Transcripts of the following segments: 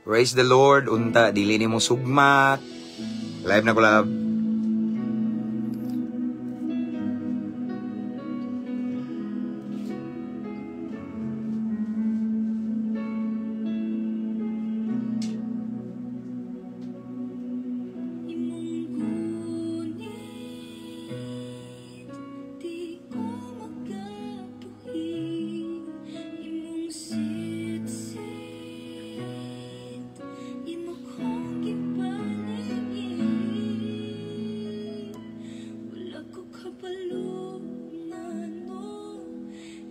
Praise the Lord, unta dili nimo sugmat. Live na ko, love. Imong gunit, di ko makabuhi. Imong sitsit, imo kong gipalingi. Wala ko kabalo ngano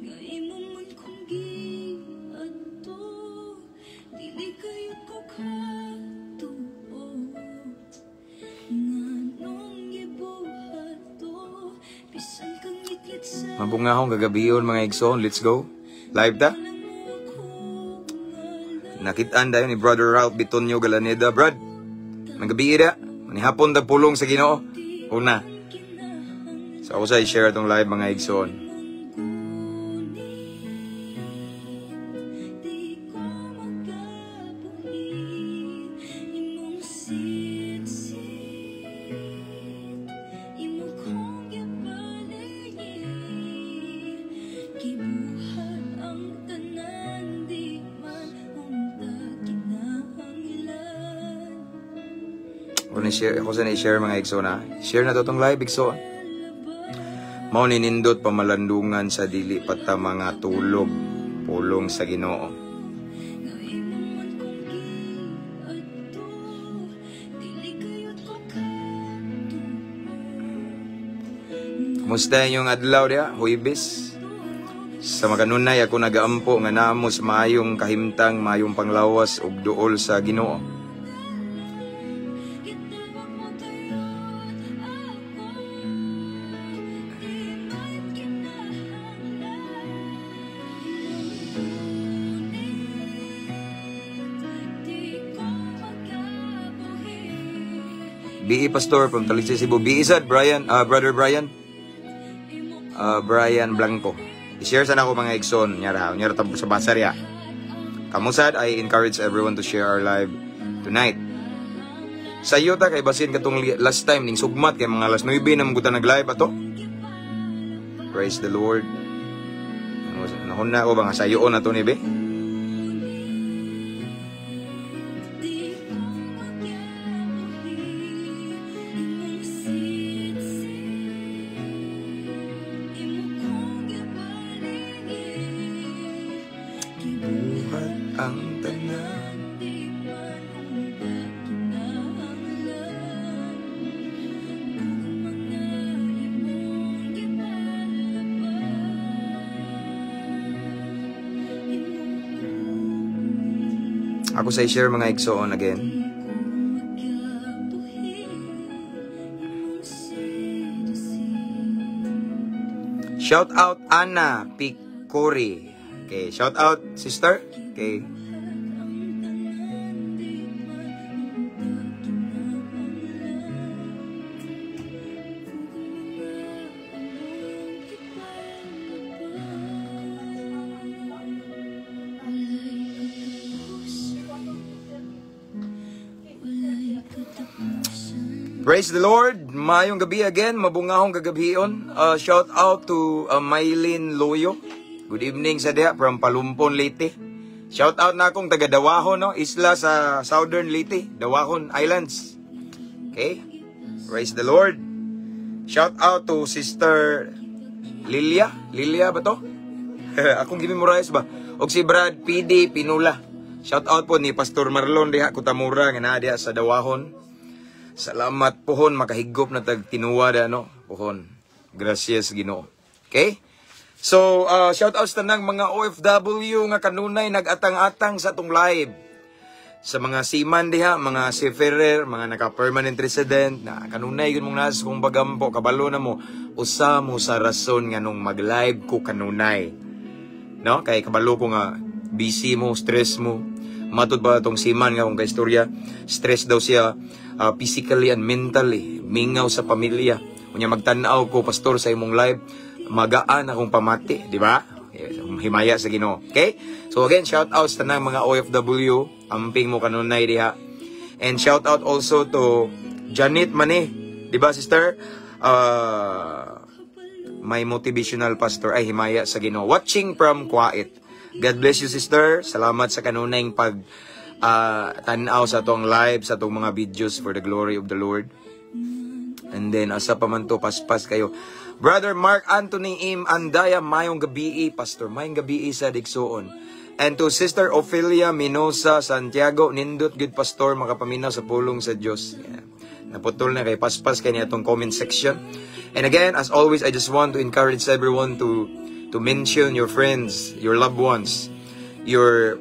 nga imo man kong giadto. Dili kayot ko katuo nganong gibuhat to, bisan kang ngitngit sa Mabungahong kagabion, mga igsoon. Let's go. Live ta? Walang mo ako ngalan. Nakitaan dayon ni Brother Ralph Bitonio Galaneda. Brad, magabi da. Manihapon ta pulong sa Ginoo. Una. So ako sa i-share atong live, mga igsoon. Di ko makabuhi. Imong sitsit, imo kong gipalingi. Gibuhat ang tanan, di man unta kinahanglan. Ako na share, ako sa na-share, mga igsoon ha. Share na to tong live, igsoon. Mao ni nindot pamalandungan sa dili pa ta mga tulog pulong sa Ginoo. Nga imo man kong giadto, dili kayot ko katuo. Kumusta inyong adlaw diha, Huwebes? Sa makanunay ako nagaampo nga namo sa maayong kahimtang, maayong panglawas ug duol sa Ginoo. Gitawag mo tuyot ako, di man kinahanglan. Di ko makabuhi. BE Pastor from Talisay, Cebu. BE sad, Brian, Brother Brian. Imo Brian Blanco. I-share sana ako, mga igsoon. Nyara, nyara sa basarya. Kamusad, I encourage everyone to share our live tonight. Sa iyo ta kay basin katong last time ning sugmat kay mga alas 9 na mong nag-live ato. Praise the Lord. Nahon na ako ba nga sayo na to ni be? Di ko makabuhi. Imong sitsit, imo kong gipalingi. Buhat ang tanan. Di man unta kinahanglan. Ug mga imong gipalaban. Imong gunit, Ako sa i-share, mga igsoon, again. di ko makabuhi. Imong sitsit. Shout out Ana Picori. Okay, shout out sister. Okay. Ang tanan, di man unta kinahanglan. Ug mga imong gipalaban. Walay katapusan. Walay katapusan. Praise the Lord. Maayong gabi again, mabungahong kagabion. Shout out to Mylene Loyo. Good evening sa diha from Palumpon, Leyte. Shout out na akong taga Dawahon, no? Isla sa Southern Leyte, Dawahon Islands. Okay? Praise the Lord. Shout out to Sister Lilia. Lilia ba to? Akong gimemorize ba? Og si Brad PD Pinula. Shout out po ni Pastor Marlon diha Kutamura nga naa diha sa Dawahon. Salamat pohon makahigop na tag tinuwa da no. Pohon. Gracias Ginoo. Okay? So, shout out sa tanang mga OFW nga kanunay nagatang-atang sa atong live. Sa mga seaman diha, mga seafarer, mga naka-permanent resident, na kanunay yun mong nasa kung bagampo, kabalo na mo, usa mo sa rason nga nung mag-live ko kanunay. No? Kay kabalo ko nga busy mo, stress mo. Matod ba itong seaman nga kung kaistorya, stress daw siya physically and mentally, mingaw sa pamilya. Unya magtan-aw ko, pastor, sa imong live, magaan akong pamati, di ba? Yes. Himaya sa Ginoo. Okay? So again, shout out sa tanang mga OFW, amping mo kanunay diha. And shout out also to Janet Mane. Di ba, sister? My motivational pastor ay himaya sa Ginoo. Watching from Kuwait. God bless you, sister. Salamat sa kanunay pag tan-aw sa atong live, sa atong mga videos for the glory of the Lord. And then, asa pa man to, paspas kayo. Brother Mark Anthony M. Andaya, mayong gabii, Pastor, mayong gabii sa igsoon. And to Sister Ophelia Minosa Santiago, nindot good, Pastor, makapaminaw sa pulong sa Dios. Yeah. Naputol na kay paspas kay niya atong comment section. And again, as always, I just want to encourage everyone to mention your friends, your loved ones, your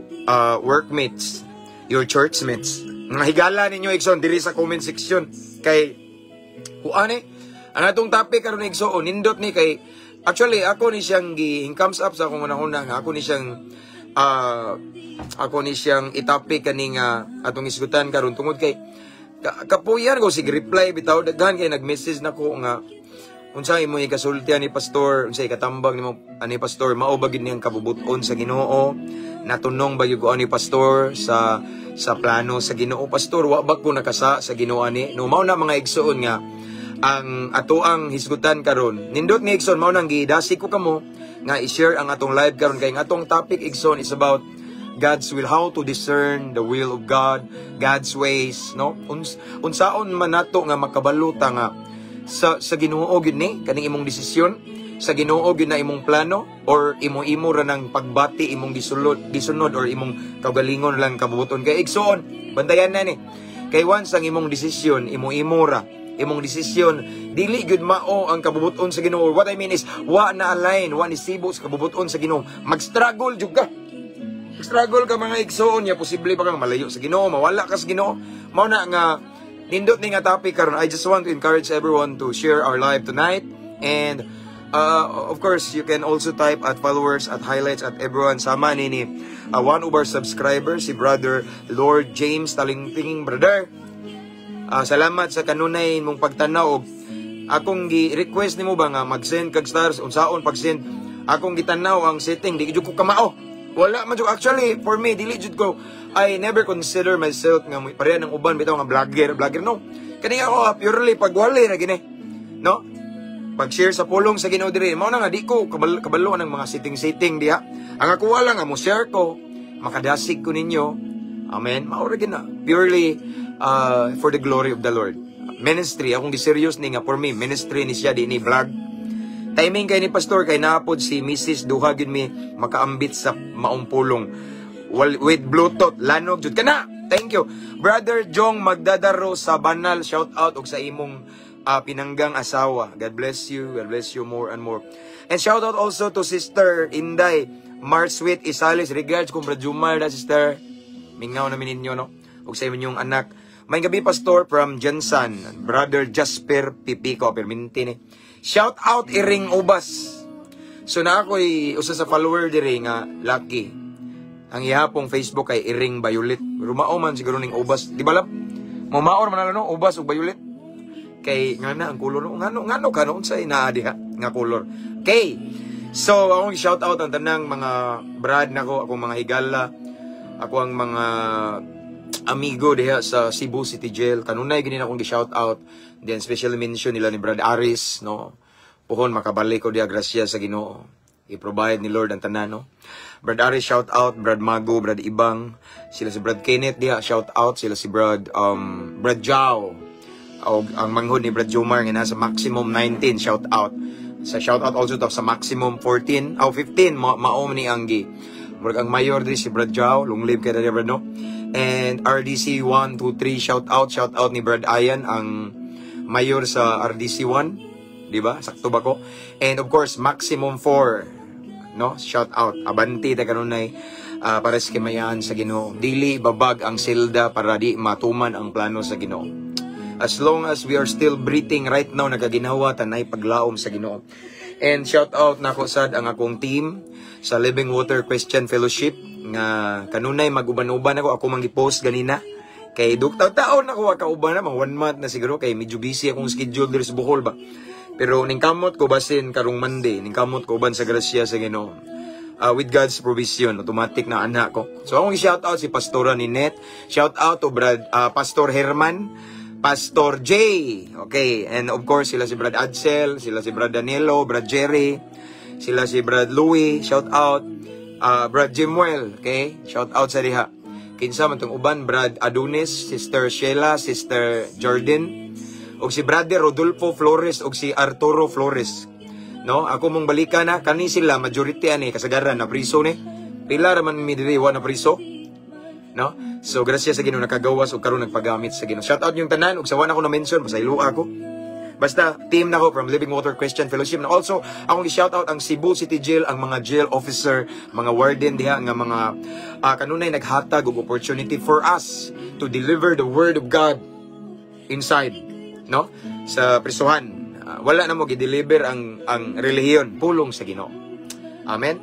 workmates, your churchmates. Mga higala ninyo, igsoon, diri sa comment section. Kay kuan eh, ang atong topic karon, igsoon, nindot ni kay actually ako ni siyang gi comes up sa akong una-una nga ako ni siyang itopic kani nga atong isgutan karon tungod kay kapuyan ko sig reply bitaw. Daghan kay nag-message nako nga unsa imo ikasultian ni Pastor, unsa ikatambag nimo ani Pastor, mao ba gid niyang kabubut-on sa Ginoo, natunong ba gyud ko ani Pastor sa plano sa Ginoo, Pastor, wa ba ko nakasa sa Ginoo ani? No, mao na, mga igsoon, nga ang ato ang hisgutan karon nindot ni, igsoon. Mao nang gidasig ko kamo nga i-share ang atong live karon kay ang atong topic, igsoon, is about God's will, how to discern the will of God, God's ways, no? Unsaon man nato nga makabalo ta nga sa Ginoo gyud ni kaning imong desisyon, sa Ginoo gyud na imong plano, or imo-imo ra nang pagbati imong gisulod gisunod or imong kaugalingon lang kabubuton? Kay igsoon, bantayan na ni, kay once ang imong desisyon imo-imo ra imong desisyon, dili gyud mao ang kabubuton sa Ginoo. What I mean is wa na align, wa ni sibo sa kabubuton sa Ginoo, mag-struggle jud ka. Struggle ka, mga igsoon niya, posible pa kang malayo sa Ginoo, mawala ka sa Ginoo. Mao na nga nindot ni nga topic karon. I just want to encourage everyone to share our live tonight and of course you can also type at followers, at highlights, at everyone sama ni one of our subscribers, si Brother Lord James Talingting. Brother, salamat sa kanunay mong pagtanaw og akong gi-request nimo ba nga mag-send kag stars, unsaon pag-send. Akong gitanaw ang setting, di jud ko kamao. Wala man jud. Actually, for me, dili jud ko, I never consider myself nga pareha ng uban bitaw nga vlogger vlogger, no? Kani ako purely pagwali ra gini, no, pag-share sa pulong sa Ginoo diri. Mao na nga di ko kabalo ng mga setting-setting diha. Ang ako lang nga mo share ko, makadasig ko ninyo. Amen. Mao ra gina, purely for the glory of the Lord. Ministry akong gi-serious ni nga for me ministry ni siya, di ni vlog. Timing kay ni Pastor kay naapod si Mrs. Duha gyud mi makaambit sa maong pulong. With Bluetooth, lanog jud kana. Thank you. Brother Jong Magdadaro sa Banal, shout out og sa imong pinanggang asawa. God bless you. God bless you more and more. And shout out also to Sister Inday Marsweet Isales. Regards kung Brad Jumar da, sister. Mingaw namin ninyo, no? Ug sa inyong anak. May gabi, Pastor, from Jensan, Brother Jasper Pipico, perminti ni. Shout out Iring Ubas. So na ako'y usa sa follower dire nga lucky. Ang ihapong Facebook ay Iring Violet. Pero mao man siguro ning ubas. Di ba lap? Mumaor man no, ubas ug violet. Kay nga na ang color no, ngano ngano ka no, unsay naa diha nga color? Okay. So akong shout out ang tanang mga brad nako, akong mga higala, ako ang mga amigo diha sa Cebu City Jail. Kanunay gini akong gi-shout out. Then special mention nila ni Brad Aris, no. Puhon makabalik ko diha, grasya sa Ginoo. I-provide ni Lord ang tanan, no. Brad Aris, shout out, Brad Mago, Brad Ibang, sila si Brad Kenneth diha, shout out, sila si Brad Jao. O ang manghod ni Brad Jomar nga nasa maximum 19, shout out. Sa shout out also to sa maximum 14, oh 15, mao ni ang gi. Murag ang mayor diri si Brad Jao, long live kay diri, Brad, no. And RDC 1 2 3, shout out, shout out ni Brad Ayan, ang mayor sa RDC 1, di ba? Sakto ba ko? And of course, maximum 4, no? Shout out. Abanti ta kanunay para sa kimayaan sa Ginoo. Dili babag ang silda para di matuman ang plano sa Ginoo. As long as we are still breathing right now, nagaginawa tanay paglaom sa Ginoo. And shout out nako sad ang akong team sa Living Water Christian Fellowship nga kanunay mag-uban-uban ako. Ako mang gi-post ganina kay duk taon ako kauban na, mga one month na siguro, kay medyo busy akong schedule diri sa Bohol ba. Pero ning kamot ko basin karong Monday, ning kamot ko uban sa grasya sa Ginoo. with God's provision, automatic na ana ko. So akong shout out si Pastora Ninette, shout out to Brad Pastor Herman, Pastor J. Okay, and of course sila si Brad Adsel, sila si Brad Danilo, Brad Jerry, sila si Brad Louie, shout out Brad Jimuel, okay? Shout out sa diha. Kinsa man tong uban, Brad Adonis, Sister Sheila, Sister Jordan, ug si Brother Rodolfo Flores ug si Arturo Flores. No, ako mong balikan na kani sila, majority ani kasagaran na priso ni. Pila ra man mi diri wa na priso. No? So gracias sa Ginoo, nakagawas ug karon nagpagamit sa Ginoo. Shout out yung tanan ug sa wa na ko na mention, pasaylo ako. Basta team na ko from Living Water Christian Fellowship. Na also akong i-shout out ang Cebu City Jail, ang mga jail officer, mga warden diha nga mga kanunay naghatag og opportunity for us to deliver the word of God inside, no, sa prisuhan. Wala na mo gi-deliver ang relihiyon, pulong sa Ginoo. Amen.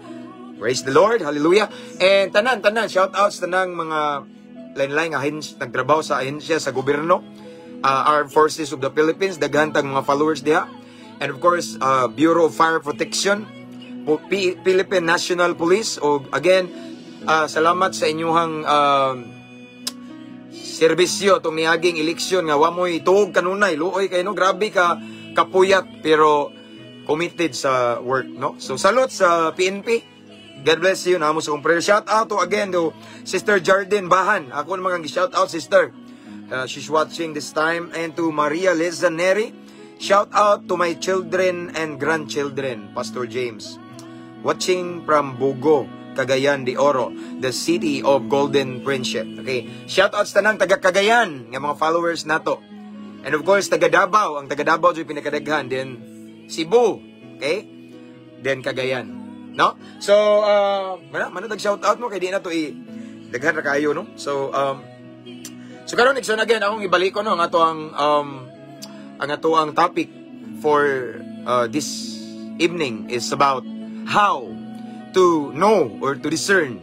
Praise the Lord. Hallelujah. And tanan tanan shout outs tanang mga lain-lain nga nagtrabaho sa ahensya sa gobyerno, Armed Forces of the Philippines, daghan tag mga followers diha. And of course, Bureau of Fire Protection, Philippine National Police, o again, salamat sa inyuhang serbisyo tong niaging eleksyon nga wa mo'y tuog kanunay, luoy kay, no, grabe ka kapuyat pero committed sa work, no? So salute sa PNP. God bless you. Namo sa akong prayer. Shout out to again to Sister Jardin Bahan. Ako naman ang shout out, sister. She's watching this time. And to Maria Liza Neri. Shout out to my children and grandchildren, Pastor James. Watching from Bogo, Cagayan de Oro, the city of golden friendship. Okay. Shout out sa tanang taga Cagayan nga mga followers nato. And of course, taga Davao. Ang taga Davao jud pinakadaghan. Then Cebu. Okay? Then Cagayan. No? So, mana, mana tag shout out mo kay di na to i daghan ra kayo, no? So karon, igsoon, again akong ibalik ko, no, ang ato ang topic for this evening is about how to know or to discern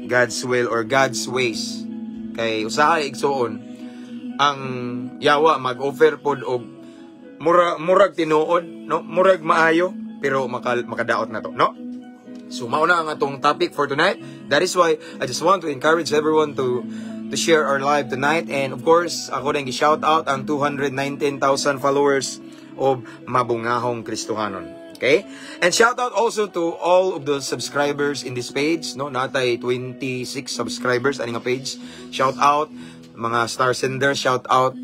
God's will or God's ways. Kay usahay, igsuon, ang yawa mag-offer pod og murag tinuod, no, murag maayo pero makadaot na to, no? So mao na ang atong topic for tonight. That is why I just want to encourage everyone to share our live tonight, and of course ako din gi-shout out ang 219,000 followers of Mabungahong Kristohanon. Okay? And shout out also to all of the subscribers in this page, no? Natay 26 subscribers ani nga page. Shout out mga star sender, shout out,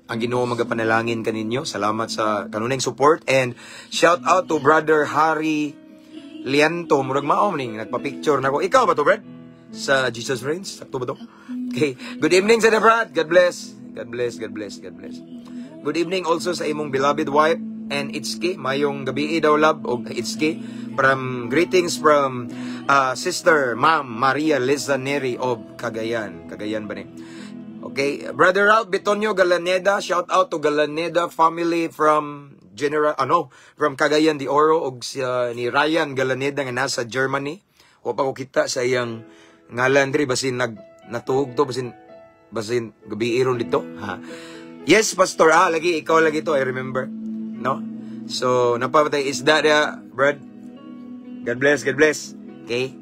ang Ginoo magapanalangin kaninyo. Salamat sa kanunay support, and shout out to Brother Harry Lianto, murag mao ning nagpa-picture nako. Ikaw ba to, Brad? Sa Jesus Reigns? Sakto ba to? Okay. Good evening sa Brad. God bless. God bless, God bless, God bless. Good evening also sa imong beloved wife and Itski. Mayong gabi daw, love, og Itski. From greetings from Sister Ma'am Maria Liza Neri of Cagayan. Cagayan ba ni? Okay, Brother Ralph Betonio Galaneda, shout out to Galaneda family from General ano, from Cagayan de Oro og si, ni Ryan Galaneda nga nasa Germany. Wa pa ko kita sa iyang ngalan diri, basin nag natuhog to, basin gabi ron dito. Ha. Yes, Pastor. Ah, lagi ikaw lagi to, I remember. No? So, napapatay isda dia, Brad. God bless, God bless. Okay?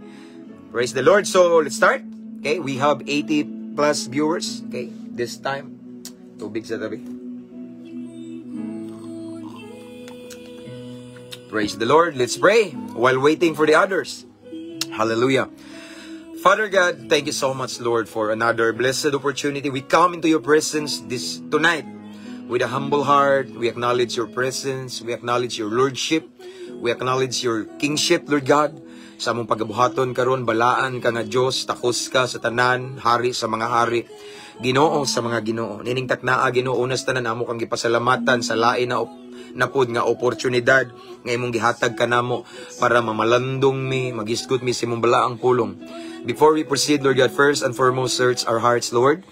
Praise the Lord. So, let's start. Okay, we have 80 plus viewers. Okay, this time. Tubig sa tabi. Praise the Lord. Let's pray while waiting for the others. Hallelujah. Father God, thank you so much, Lord, for another blessed opportunity. We come into your presence this tonight with a humble heart. We acknowledge your presence. We acknowledge your lordship. We acknowledge your kingship, Lord God. Sa among pagabuhaton karon, balaan ka nga Dios, takos ka sa tanan, hari sa mga hari, Ginoo sa mga Ginoo. Nining taknaa, Ginoo, unas tanan amo kang gipasalamatan sa lain na napud nga oportunidad nga imong gihatag kanamo para mamalandong mi, magisgot mi sa imong balaang pulong. Before we proceed, Lord God, first and foremost, search our hearts, Lord.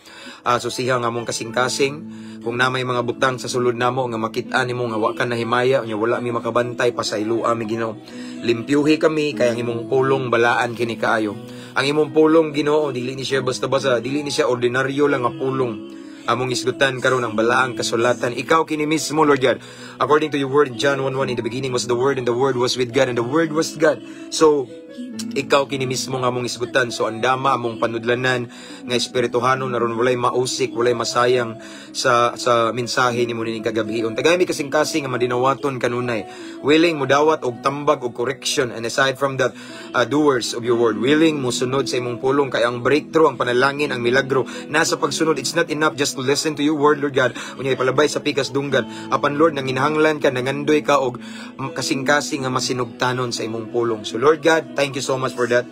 Susiha nga among kasing-kasing. Kung na may mga butang sa sulod namo nga makit-an nimo nga wa ka nahimaya, unya wala mi makabantay, pasayloa mi, Ginoo. Limpyuhi kami kay ang imong pulong balaan kini kaayo. Ang imong pulong, Ginoo, dili ni siya basta-basta, dili ni siya ordinaryo lang nga pulong. Among isgutan karon ang balaang kasulatan. Ikaw kini mismo, Lord God. According to your word in John 1:1, "In the beginning was the Word, and the Word was with God, and the Word was God." So, ikaw kini mismo nga among isgutan. So, andama among panudlanan nga espirituhanon aron walay mausik, walay masayang sa mensahe nimo nining kagabhion. Tagay mi kasing-kasing nga madinawaton kanunay. Willing mo dawat og tambag og correction, and aside from that, doers of your word. Willing mo sunod sa imong pulong kay ang breakthrough, ang panalangin, ang milagro nasa pagsunod. It's not enough just to listen to your word, Lord God. Unya ipalabay sa pikas dunggan. Apan, Lord, nanginahanglan ka, nangandoy ka og kasing-kasing nga masinugtanon sa imong pulong. So, Lord God, thank you so much for that.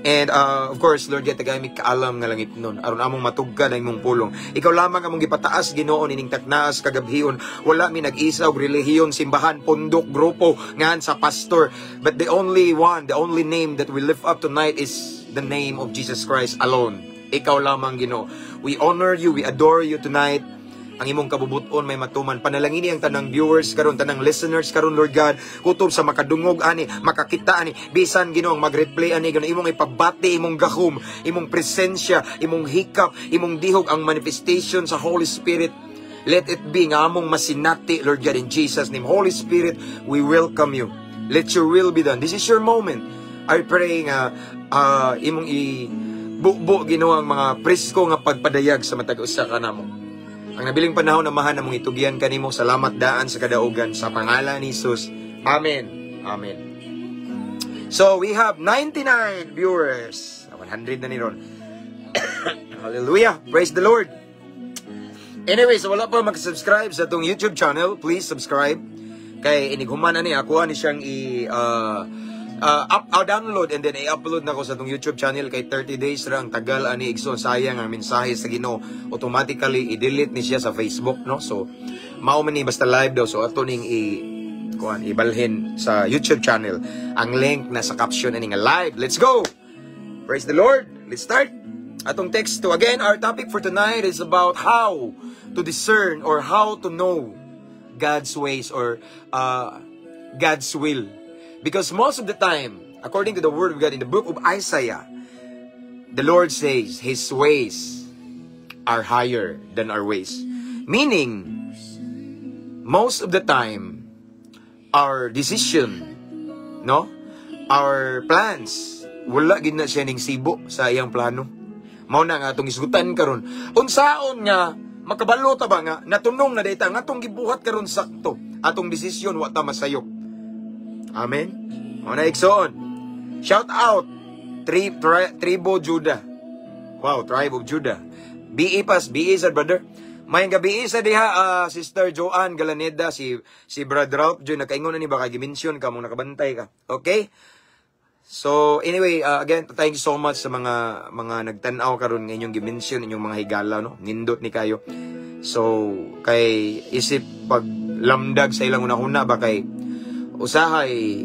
And of course, Lord God, tagay mi kaalam nga langit nun aron among matugkad ang imong pulong. Ikaw lamang among gipataas, Ginoo, nining taknaas kagabhion. Wala mi nag-isa og relihiyon, simbahan, pundok, grupo, ngan sa pastor. But the only one, the only name that we lift up tonight is the name of Jesus Christ alone. Ikaw lamang, Ginoo. We honor you, we adore you tonight. Ang imong kabubuton may matuman. Panalangini ang tanang viewers karon, tanang listeners karon, Lord God, kutob sa makadungog ani, makakita ani, bisan, Ginoo, ang mag-replay ani, Ginoo, imong ipabati imong gahom, imong presensya, imong hikap, imong dihog, ang manifestation sa Holy Spirit. Let it be nga among masinati, Lord God, in Jesus' name. Holy Spirit, we welcome you. Let your will be done. This is your moment. I pray nga imong i bubo, Ginoo, ang mga presko nga pagpadayag sa matag usa ka namo. Ang nabiling panahon, Amahan, among itugyan kanimo. Salamat daan sa kadaugan sa pangalan ni Jesus. Amen. Amen. So we have 99 viewers. 100 na ni ron. Hallelujah. Praise the Lord. Anyway, so wala pa mag-subscribe sa atong YouTube channel, please subscribe. Kay inighuman ani ako ani siyang i up, download and then i-upload na ko sa atong YouTube channel kay 30 days ra ang tagal ani, igsoon. Sayang ang mensahe sa Ginoo, automatically i-delete ni siya sa Facebook, no? So mao man ni basta live daw, so ato ning i kuan ibalhin sa YouTube channel. Ang link na sa caption ani nga live. Let's go. Praise the Lord. Let's start atong text to again. Our topic for tonight is about how to discern or how to know God's ways or God's will. Because most of the time, according to the word of God in the book of Isaiah, the Lord says His ways are higher than our ways. Meaning, most of the time, our decision, no? Our plans, wala gid na siya ning sibo sa iyang plano. Mao na nga atong isgutan karon. Unsaon nga makabalo ta ba nga natunong na data nga atong gibuhat karon sakto? Atong desisyon, wa ta masayop. Amen. Mao na, igsoon. Shout out Tribo Judah. Wow, Tribe of Judah. BE pas, BE sa brother. May gabi sa diha, Sister Joanne Galaneda, si si Brad Ralph Joy nakaingon na ni baka gimension ka mo, nakabantay ka. Okay? So anyway, again, thank you so much sa mga nagtan-aw karon nga inyong gimension inyong mga higala, no. Nindot ni kayo. So kay isip pag lamdag sa ilang una-una ba, kay usahay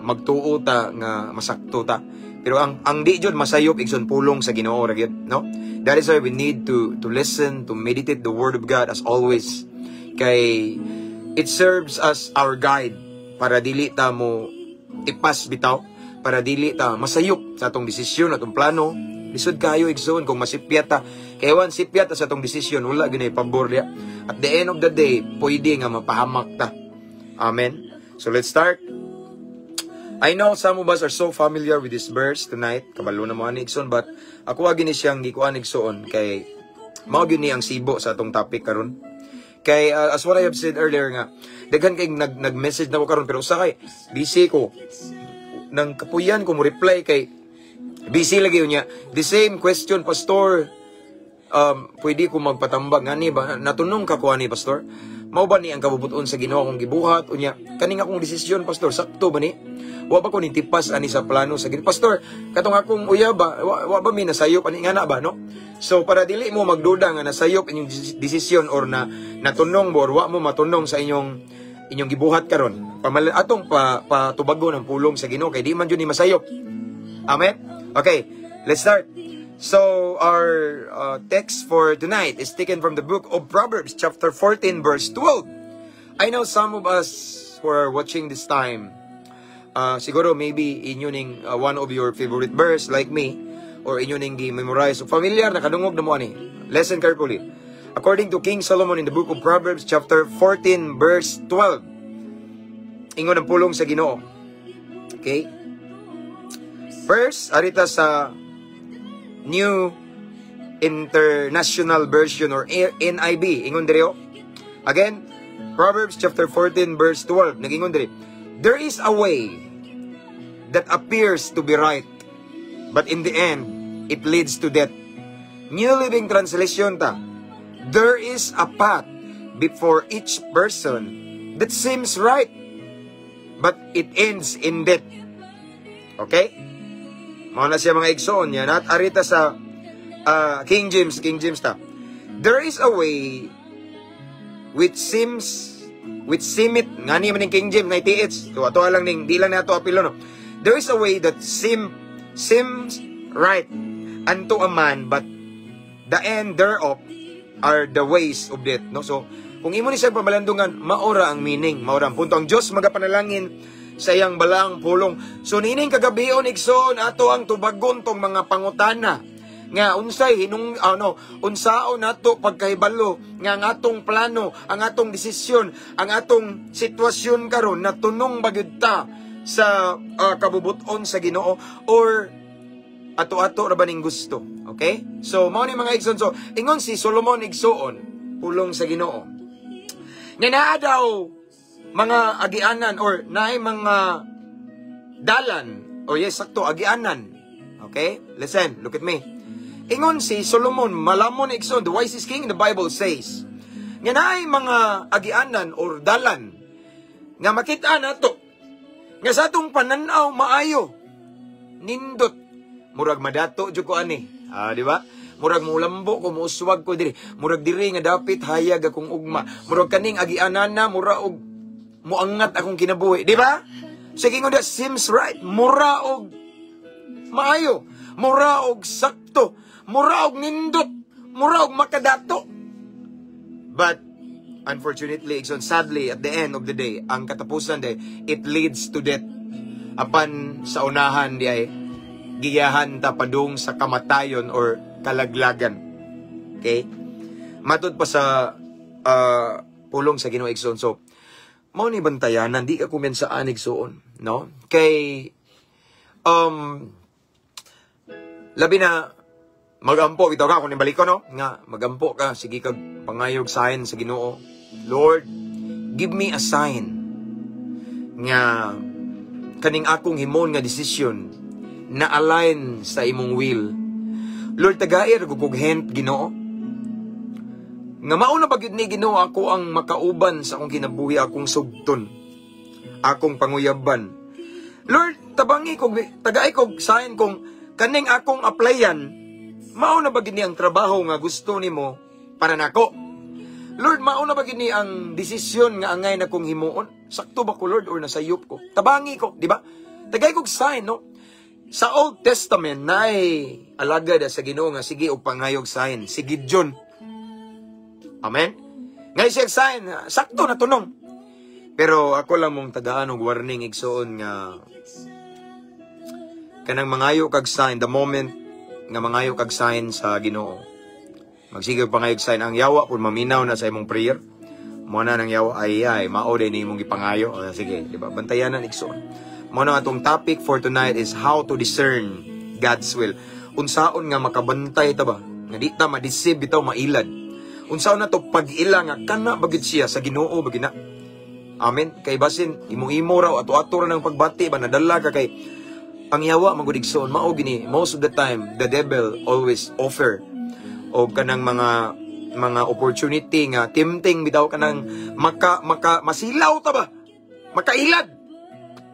magtuo ta nga masakto ta. Pero ang di jud masayop, igsoon, pulong sa Ginoo ra gyud, no? That is why we need to listen, to meditate the word of God as always. Kay it serves as our guide para dili ta mo tipas bitaw, para dili ta masayop sa atong desisyon, atong plano. Lisod kayo, igsoon, kung masipyat ta. Kay wan sipyat ta sa atong desisyon, wala gyud pabor diya. At the end of the day, pwede nga mapahamak ta. Amen. So let's start. I know some of us are so familiar with this verse tonight. Kabalo na mo ani, igsoon, but ako agi ni siyang gikuan, igsoon, kay mao gyud ni ang sibo sa atong topic karon. Kay as what I have said earlier nga daghan kay nag nag-message na ko karon, pero usahay busy ko nang kapuyan ko mo reply kay busy lagi niya. The same question, "Pastor, pwede ko magpatambag ngani ba? Natunong ka ko ani, pastor? Mao ba ni ang kabubuton sa Ginoo akong gibuhat? Unya kaning akong desisyon, pastor, sakto ba ni? Wa ba ko nitipas ani sa plano sa Ginoo? Pastor, katong akong uyab ba, wa ba mi nasayop ani nga na ba, no?" So para dili mo magduda nga nasayop inyong desisyon or na natunong mo or wa mo matunong sa inyong gibuhat karon, pamal atong pa patubagon ang pulong sa Ginoo kay di man jud ni masayop. Amen. Okay, let's start. So our text for tonight is taken from the book of Proverbs, chapter 14, verse 12. I know some of us who are watching this time, siguro maybe inyo ning one of your favorite verse like me or inyo ning gi-memorize. So familiar, nakadungog na mo ani. Listen carefully. According to King Solomon in the book of Proverbs chapter 14 verse 12. Ingon ang pulong sa Ginoo. Okay? First, ari ta sa New International Version or NIV. Ingon diri oh. Again, Proverbs chapter 14 verse 12. Nagingon diri. "There is a way that appears to be right, but in the end, it leads to death." New Living Translation ta. "There is a path before each person that seems right, but it ends in death." Okay? Mao na siya, mga igsoon niya. Not ari ta sa King James, King James ta. "There is a way which seemeth," ngani man ning King James 98. So ato lang ning di lang nato apilo, no. "There is a way that seems right unto a man, but the end thereof are the ways of death," no? So kung imo ni siya pamalandungan, mao ra ang meaning, mao ra ang punto. Ang Dios magapanalangin sa iyang balaang pulong. So niining kagabion, igsoon, ato ang tubagon tong mga pangutana nga unsay hinung ano, unsaon nato pagkahibalo nga ang atong plano, ang atong desisyon, ang atong sitwasyon karon natunong ba gyud ta sa kabubuton sa Ginoo or ato-ato ra ba ning gusto? Okay? So mao ni, mga igsoon. So ingon si Solomon, igsoon, pulong sa Ginoo, nga naa daw mga agianan or naay mga dalan o, yes, sakto, agianan. Okay? Listen, look at me. Ingon si Solomon, malamon, igsoon, the wisest king in the Bible says, nga naay mga agianan or dalan nga makita nato nga sa atong pananaw maayo, nindot, murag madato jud ko ani. Ah, di ba? Murag mulambo ko, muuswag ko diri. Murag diri nga dapit hayag akong ugma. Murag kaning agianan na mura og muangat akong kinabuhi, di ba? Sige, ingon that seems right. Mura og maayo, mura og sakto, mura og nindot, mura og makadato. But unfortunately, igsoon, sadly, at the end of the day, ang katapusan day, it leads to death. Apan sa unahan di ay giyahan ta padung sa kamatayon or kalaglagan. Okay? Matud pa sa pulong sa Ginoo, igsoon. So, mao ni bantayanan, di ka kumensaan, igsoon, no? Kay labi na magampo bitaw ka kung ibalik ko, no, nga magampo ka, sige kag pangayog sign sa Ginoo. "Lord, give me a sign nga kaning akong himon nga desisyon na align sa imong will. Lord, tagai ra kog hint, Ginoo, nga mao na ba gyud ni, Ginoo, ako ang makauban sa akong kinabuhi, akong sugton, akong panguyaban. Lord, tabangi kog, tagai kog sign kung kaning akong applyan mao na ba gyud ni ang trabaho nga gusto nimo para nako. Lord, mao na ba gyud ni ang desisyon nga angay na kong himuon? Sakto ba ko, Lord, or nasayop ko? Tabangi ko," di ba? Tagay kog sign, no? Sa Old Testament, naay alagad sa Ginoo nga sige og pangayog sign, si Gideon. Amen? Ngay siya sign, sakto na tunong. Pero ako lang mong tagaan og warning, igsoon, nga kanang mangayo kag sign, the moment nga mangayo kag sign sa Ginoo, magsige pangayog sign, ang yawa pud maminaw na sa imong prayer. Mo na nang yawa, ay ay mao din imong gipangayo. O, sige, di ba? Bantayanan, igsoon. Mo na atong topic for tonight is how to discern God's will. Unsaon nga makabantay ta ba? Nga di ta ma-deceive bitaw, mailad. Unsaon na to pag-ila nga kana ba gyud siya, sa Ginoo ba gyud na? Amen. Kay basin imo-imo raw, ato-ato ra ng pagbati ba, nadala ka, kay ang yawa man gud, igsoon, mao gini most of the time the devil always offer og kanang mga opportunity nga tempting bitaw, kanang maka maka masilaw ta ba, makailad,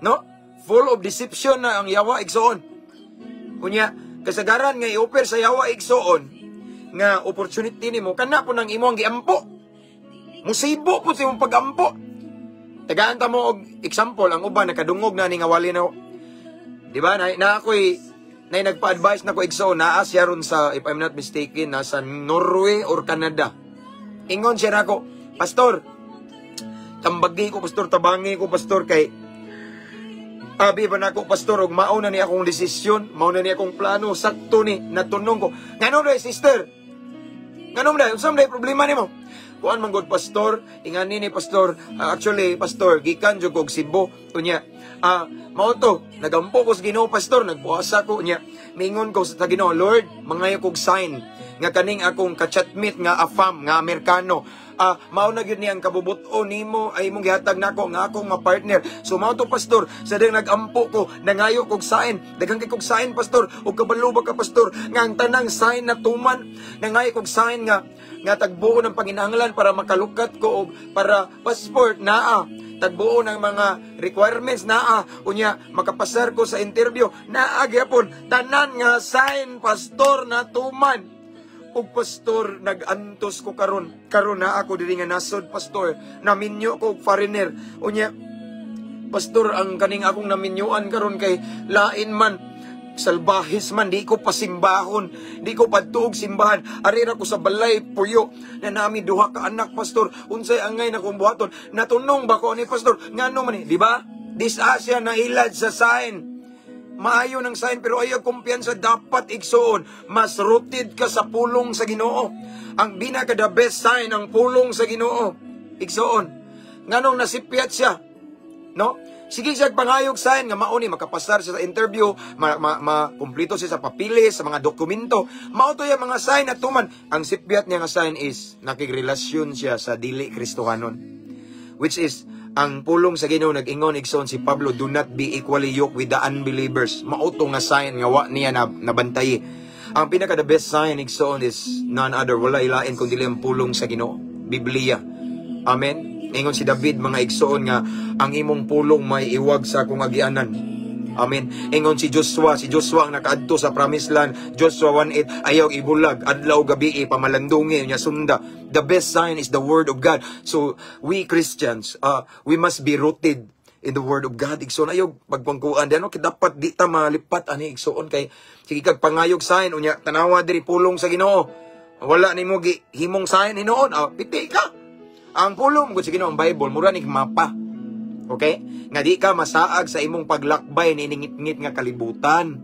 no? Full of deception na ang yawa, igsoon. Unya kasagaran nga i-offer sa yawa, igsoon, nga opportunity nimo, kana po nang imo ang giampo, musibo po sa imong pagampo. Tagaan ta mo og example. Ang uban nakadungog na ni nga wali na, di ba? Na ako'y na nagpa-advise na ko, igsoon, naa siya ron sa, if I'm not mistaken, nasa Norway or Canada. Ingon siya nako, "Pastor, tambagi ko, pastor, tabangi ko, pastor, kay abi ba nako, pastor, og mao na ni akong desisyon, mao na ni akong plano, sakto ni, natunong ko." "Ngano, sister?" Ngano man day? Unsa man day problema nimo? Kuan man gud, Pastor, ingani ni, Pastor, actually, Pastor, gikan jud kog Cebu. Unya, mao to, nagampo ko sa Ginoo, Pastor, nagpuasa ko unya. Mingon ko sa Ginoo, "Lord, mangayo kog sign nga kaning akong kachatmate nga afam nga Amerikano, mao na gyud ni ang kabubut-on nimo ay imong gihatag nako nga akong nga partner." So mao to, Pastor, sa ding nagampo ko, nangayo kog sign, daghan kay kog sign, Pastor, ug kabalo ba ka, Pastor, nga ang tanang sign na tuman? Nangayo kog sign nga tagbuo ng panginahanglan para makalukat ko og para passport, naa, tagbuo ng mga requirements, naa, unya makapasar ko sa interview, naa gyapon. Tanan nga sign, Pastor, na tuman. Ug Pastor, nag-antos ko karon. Karon na ako diri nga nasod, Pastor. Naminyo ko og foreigner. Unya, Pastor, ang kaning akong naminyuan karon kay lain man, salbahis man, di ko pasimbahon, di ko padtuog simbahan. Ari ra ko sa balay puyo na nami duha ka anak, Pastor. Unsay angay na kong buhaton? Natunong ba ko ani, Pastor? Ngano man ni, di ba? This Asia na ilad sa sign. Maayo ng sign pero ayaw kumpiyansa. Dapat, igsuon, mas rooted ka sa pulong sa Ginoo. Ang pinaka the best sign, ang pulong sa Ginoo. Igsuon. Nganong nasipyat siya? No? Sige siya pangayog sign nga mao ni makapasar siya sa interview, ma, ma, ma kumpleto siya sa papilis, sa mga dokumento. Mao to yung mga sign na tuman. Ang sipyat niya nga sign is nakigrelasyon siya sa dili Kristohanon. Which is ang pulong sa Ginoo nag-ingon, igsoon, si Pablo, "Do not be equally yoked with the unbelievers." Mao to nga sign nga wa niya na nabantayi. Ang pinaka the best sign, igsoon, is none other, wala ilain kundi ang pulong sa Ginoo, Biblia. Amen. Ingon si David, mga igsoon, nga ang imong pulong may iwag sa akong agianan. Amen. Ingon si Joshua, si Joshua ang nakaadto sa promised land. Joshua 1:8, ayaw ibulag, adlaw gabi pamalandungi nya sunda. The best sign is the word of God. So we Christians, we must be rooted in the word of God. Igsoon, ayaw pagpangkuan di ano kay dapat di ta malipat ani, igsoon, kay sige kag pangayog sign unya tanawa diri pulong sa Ginoo. Wala nimo gi himong sign hinuon, piti ka. Ang pulong gud sa Ginoo, ang Bible, mura ni mapa. Okay? Nga di ka masaag sa imong paglakbay ni ngit-ngit nga kalibutan.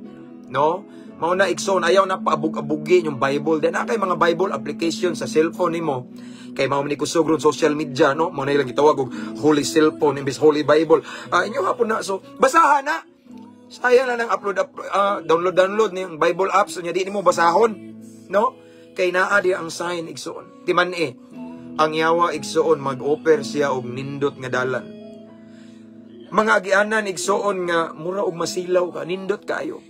No? Mao na, igsoon, ayaw na paabog-abugi yung Bible. Then kay mga Bible application sa cellphone nimo. Kay mao man ni kusog ron social media, no? Mao na ilang gitawag og holy cellphone imbes holy Bible. Inyo hapon na, so basahan na. Sayang na nang upload, upload download download ni Bible apps unya di nimo basahon, no? Kay naa di ang sign, igsoon. Timan eh. Ang yawa, igsoon, mag-offer siya og nindot nga dalan, mga agianan, igsoon, nga mura og masilaw ka, nindot kayo.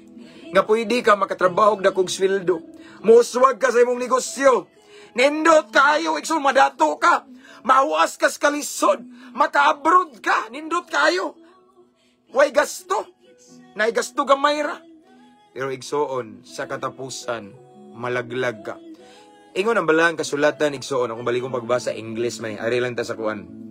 Nga pwede ka makatrabaho og dakog sweldo. Muswag ka sa imong negosyo. Nindot kayo, igsoon, madato ka. Mahuas ka sa kalisod. Maka-abroad ka, nindot kayo. Way gasto. Nay gasto gamay ra. Pero igsoon, sa katapusan, malaglag ka. Ingon ang balang kasulatan, igsoon, akong balikong pagbasa, English man, ari lang ta sa kuan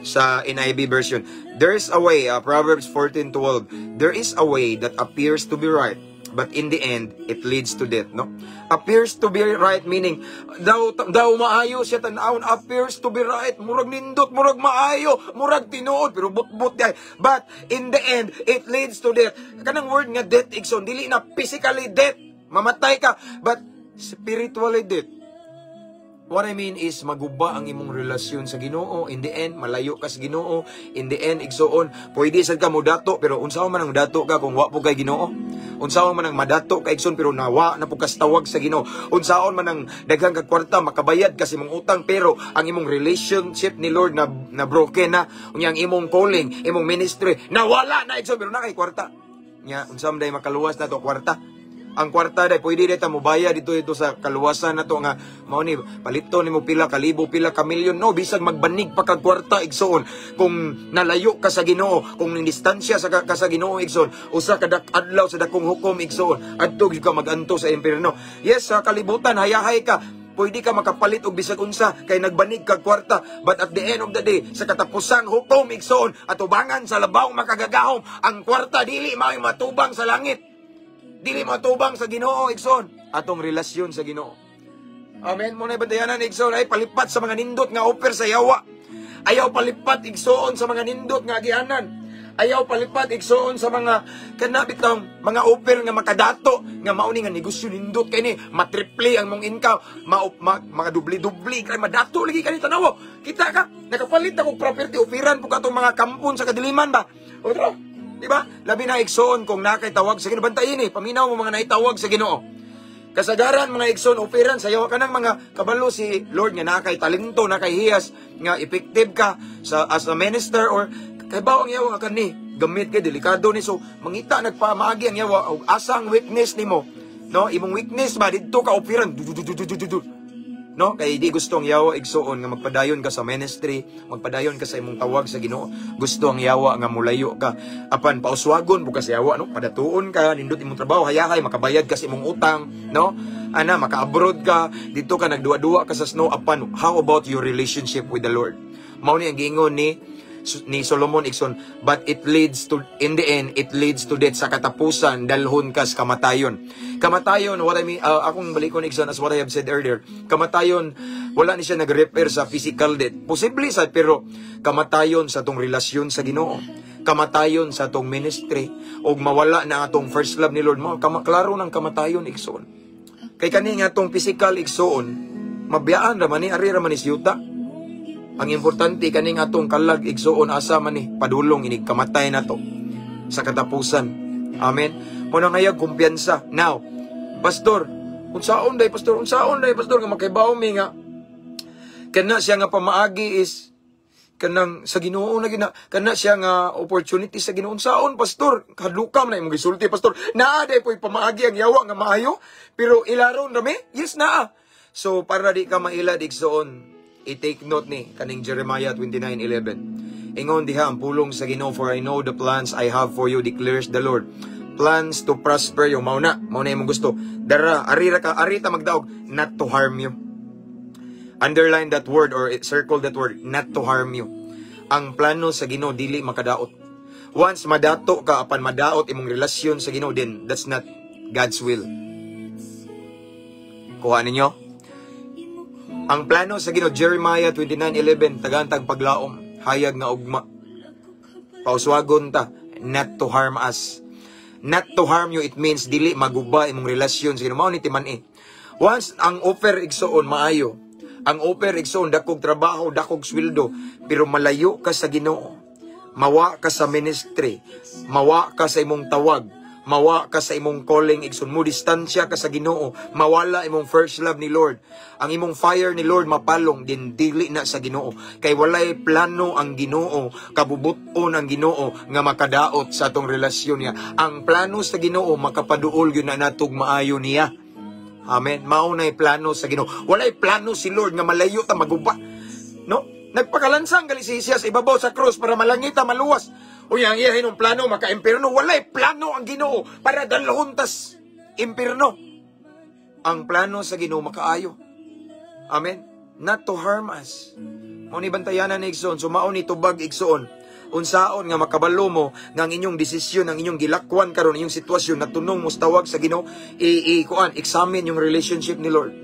sa NIV version. There's a way, Proverbs 14:12. There is a way that appears to be right, but in the end, it leads to death, no? Appears to be right meaning daw daw maayo siya tan-awon, appears to be right, murag nindot, murag maayo, murag tinuod, pero butbut diay. But in the end, it leads to death. Kanang word nga death, igsoon, dili na physically death, mamatay ka, but spiritually death. What I mean is maguba ang imong relasyon sa Ginoo. In the end, malayo ka sa Ginoo. In the end, igsoon, pwede sad ka modato pero unsa man ang dato ka kung wa po kay Ginoo? Unsaon man ang madato ka, igsoon, pero nawa na po kas tawag sa Ginoo? Unsaon man ang daghang kag kwarta, makabayad ka sa imong utang, pero ang imong relationship ni Lord na na broken na, unya ang imong calling, imong ministry nawala na, igsoon, pero na kay kwarta. Nya unsa man day makaluwas nato kwarta? Ang kwarta day pwede day ta mobayad dito ito sa kaluwasan nato nga mao ni palito nimo pila ka libo, pila ka milyon, no? Bisag magbanig pa kag kwarta, igsoon, kung nalayo ka sa Ginoo, kung ning distansya sa ka, ka sa Ginoo, igsoon, usa ka dak adlaw sa dakong hukom, igsoon, adto gyud ka maganto sa impierno. Yes, sa kalibutan hayahay ka, pwede ka makapalit og bisag unsa kay nagbanig kag kwarta, but at the end of the day, sa katapusang hukom, igsoon, atubangan sa labaw makagagahom, ang kwarta dili mao'y matubang sa langit, dili matubang sa Ginoo, igsoon. Atong relasyon sa Ginoo. Amen. Mo na bantayanan, igsoon, ay palipat sa mga nindot nga offer sa yawa. Ayaw palipat, igsoon, sa mga nindot nga agianan. Ayaw palipad, igsoon, sa mga kana bitong mga offer nga makadato nga mao ni nga negosyo, nindot kay ni, matriple ang mong income, ma, makadubli-dubli kay madato lagi kani. Tanawo, kita ka nakapalit na kog property, offeran po katong mga kampon sa kadiliman ba o tara, di ba? Labi na, igsoon, kung nakay tawag sa Ginoo. Bantayin eh, paminaw mo mga naitawag sa Ginoo. Kasagaran, mga igsoon, offeran sa yawa kanang mga kabalo si Lord nga nakay talento, nakay hiyas nga effective ka sa as a minister or kay ang yawa nga kani gamit kay delikado ni, so mangita nagpamaagi ang yawa og asa ang weakness nimo, no? Imong weakness ba, didto ka offeran, du du du du du du du, no? Kay di gusto ang yawa, igsoon, nga magpadayon ka sa ministry, magpadayon ka sa imong tawag sa Ginoo. Gusto ang yawa nga mulayo ka. Apan pauswagon po ka sa yawa, no? Padatuon ka, nindot imong trabaho, hayahay makabayad ka sa imong utang, no? Ana, maka-abroad ka, dito ka nagduwa-duwa ka sa snow, apan how about your relationship with the Lord? Mao ni ang giingon ni Solomon, igsoon, but it leads to, in the end, it leads to death. Sa katapusan, dalhon ka sa kamatayon. Kamatayon, what I mean, akong balikon, igsoon, as what I have said earlier, kamatayon, wala ni siya nag-refer sa physical death. Posible sa, pero kamatayon sa atong relasyon sa Ginoo. Kamatayon sa atong ministry. O mawala na atong first love ni Lord. Mo, klaro ng kamatayon, igsoon. Kay kani nga atong physical, igsoon, mabiyaan ra man ni, ari ra man ni siyuta. Ang importante, kaning atong kalag, igsoon, asa man ni padulong inig kamatay na to sa katapusan. Amen. Mo na ngayag kumpiyansa. Now, pastor, unsaon day, pastor, unsaon day, pastor, nga makaibaw mi nga kana siya nga pamaagi is kanang sa Ginoo na gina kana siya nga opportunity sa Ginoo? Unsaon, pastor? Kadlokam na imong gisulti, pastor. Naa day po'y pamaagi ang yawa nga maayo, pero ilaron rami. Yes, naa. So para di ka mailad, igsoon, i-take note ni kaning Jeremiah 29:11. Ingon diha ang pulong sa Ginoo, "For I know the plans I have for you, declares the Lord, plans to prosper you." Mao na imong gusto. Dara, ari ra ka, ari ta magdaog, "not to harm you." Underline that word or circle that word, "not to harm you." Ang plano sa Ginoo dili makadaot. Once madato ka apan madaot imong relasyon sa Ginoo, then that's not God's will. Kuha ninyo? Ang plano sa Ginoo, Jeremiah 29:11, tagantag paglaom, hayag nga ugma. Pauswagon ta, "not to harm us." "Not to harm you," it means dili maguba imong relasyon sa Ginoo. Mao ni timan-i. Once ang offer, igsoon, maayo, ang offer, igsoon, dakog trabaho, dakog sweldo, pero malayo ka sa Ginoo. Mawa ka sa ministry, mawa ka sa imong tawag, mawa ka sa imong calling, igsoon, mo distansya ka sa Ginoo, mawala imong first love ni Lord. Ang imong fire ni Lord mapalong din, dili na sa Ginoo. Kay walay plano ang Ginoo, kabubuton ang Ginoo nga makadaot sa atong relasyon niya. Ang plano sa Ginoo, makapaduol gyud na natog maayo niya. Amen. Mao na plano sa Ginoo. Walay plano si Lord nga malayo ta, maguba. No? Nagpakalansang gali si siya sa ibabaw sa krus para malangita, maluwas. Uy, ang iya hinong plano maka-impierno. Walay plano ang Ginoo para dalhon tas impierno. Ang plano sa Ginoo, makaayo. Amen. Not to harm us. Mao ni bantayanan ni, igsoon. So mao ni tubag, igsoon. Unsaon nga makabalo mo nga ang inyong desisyon, ang inyong gilakwan karon, inyong sitwasyon natunong mo sa tawag sa Ginoo? I, kuan, examine yung relationship ni Lord.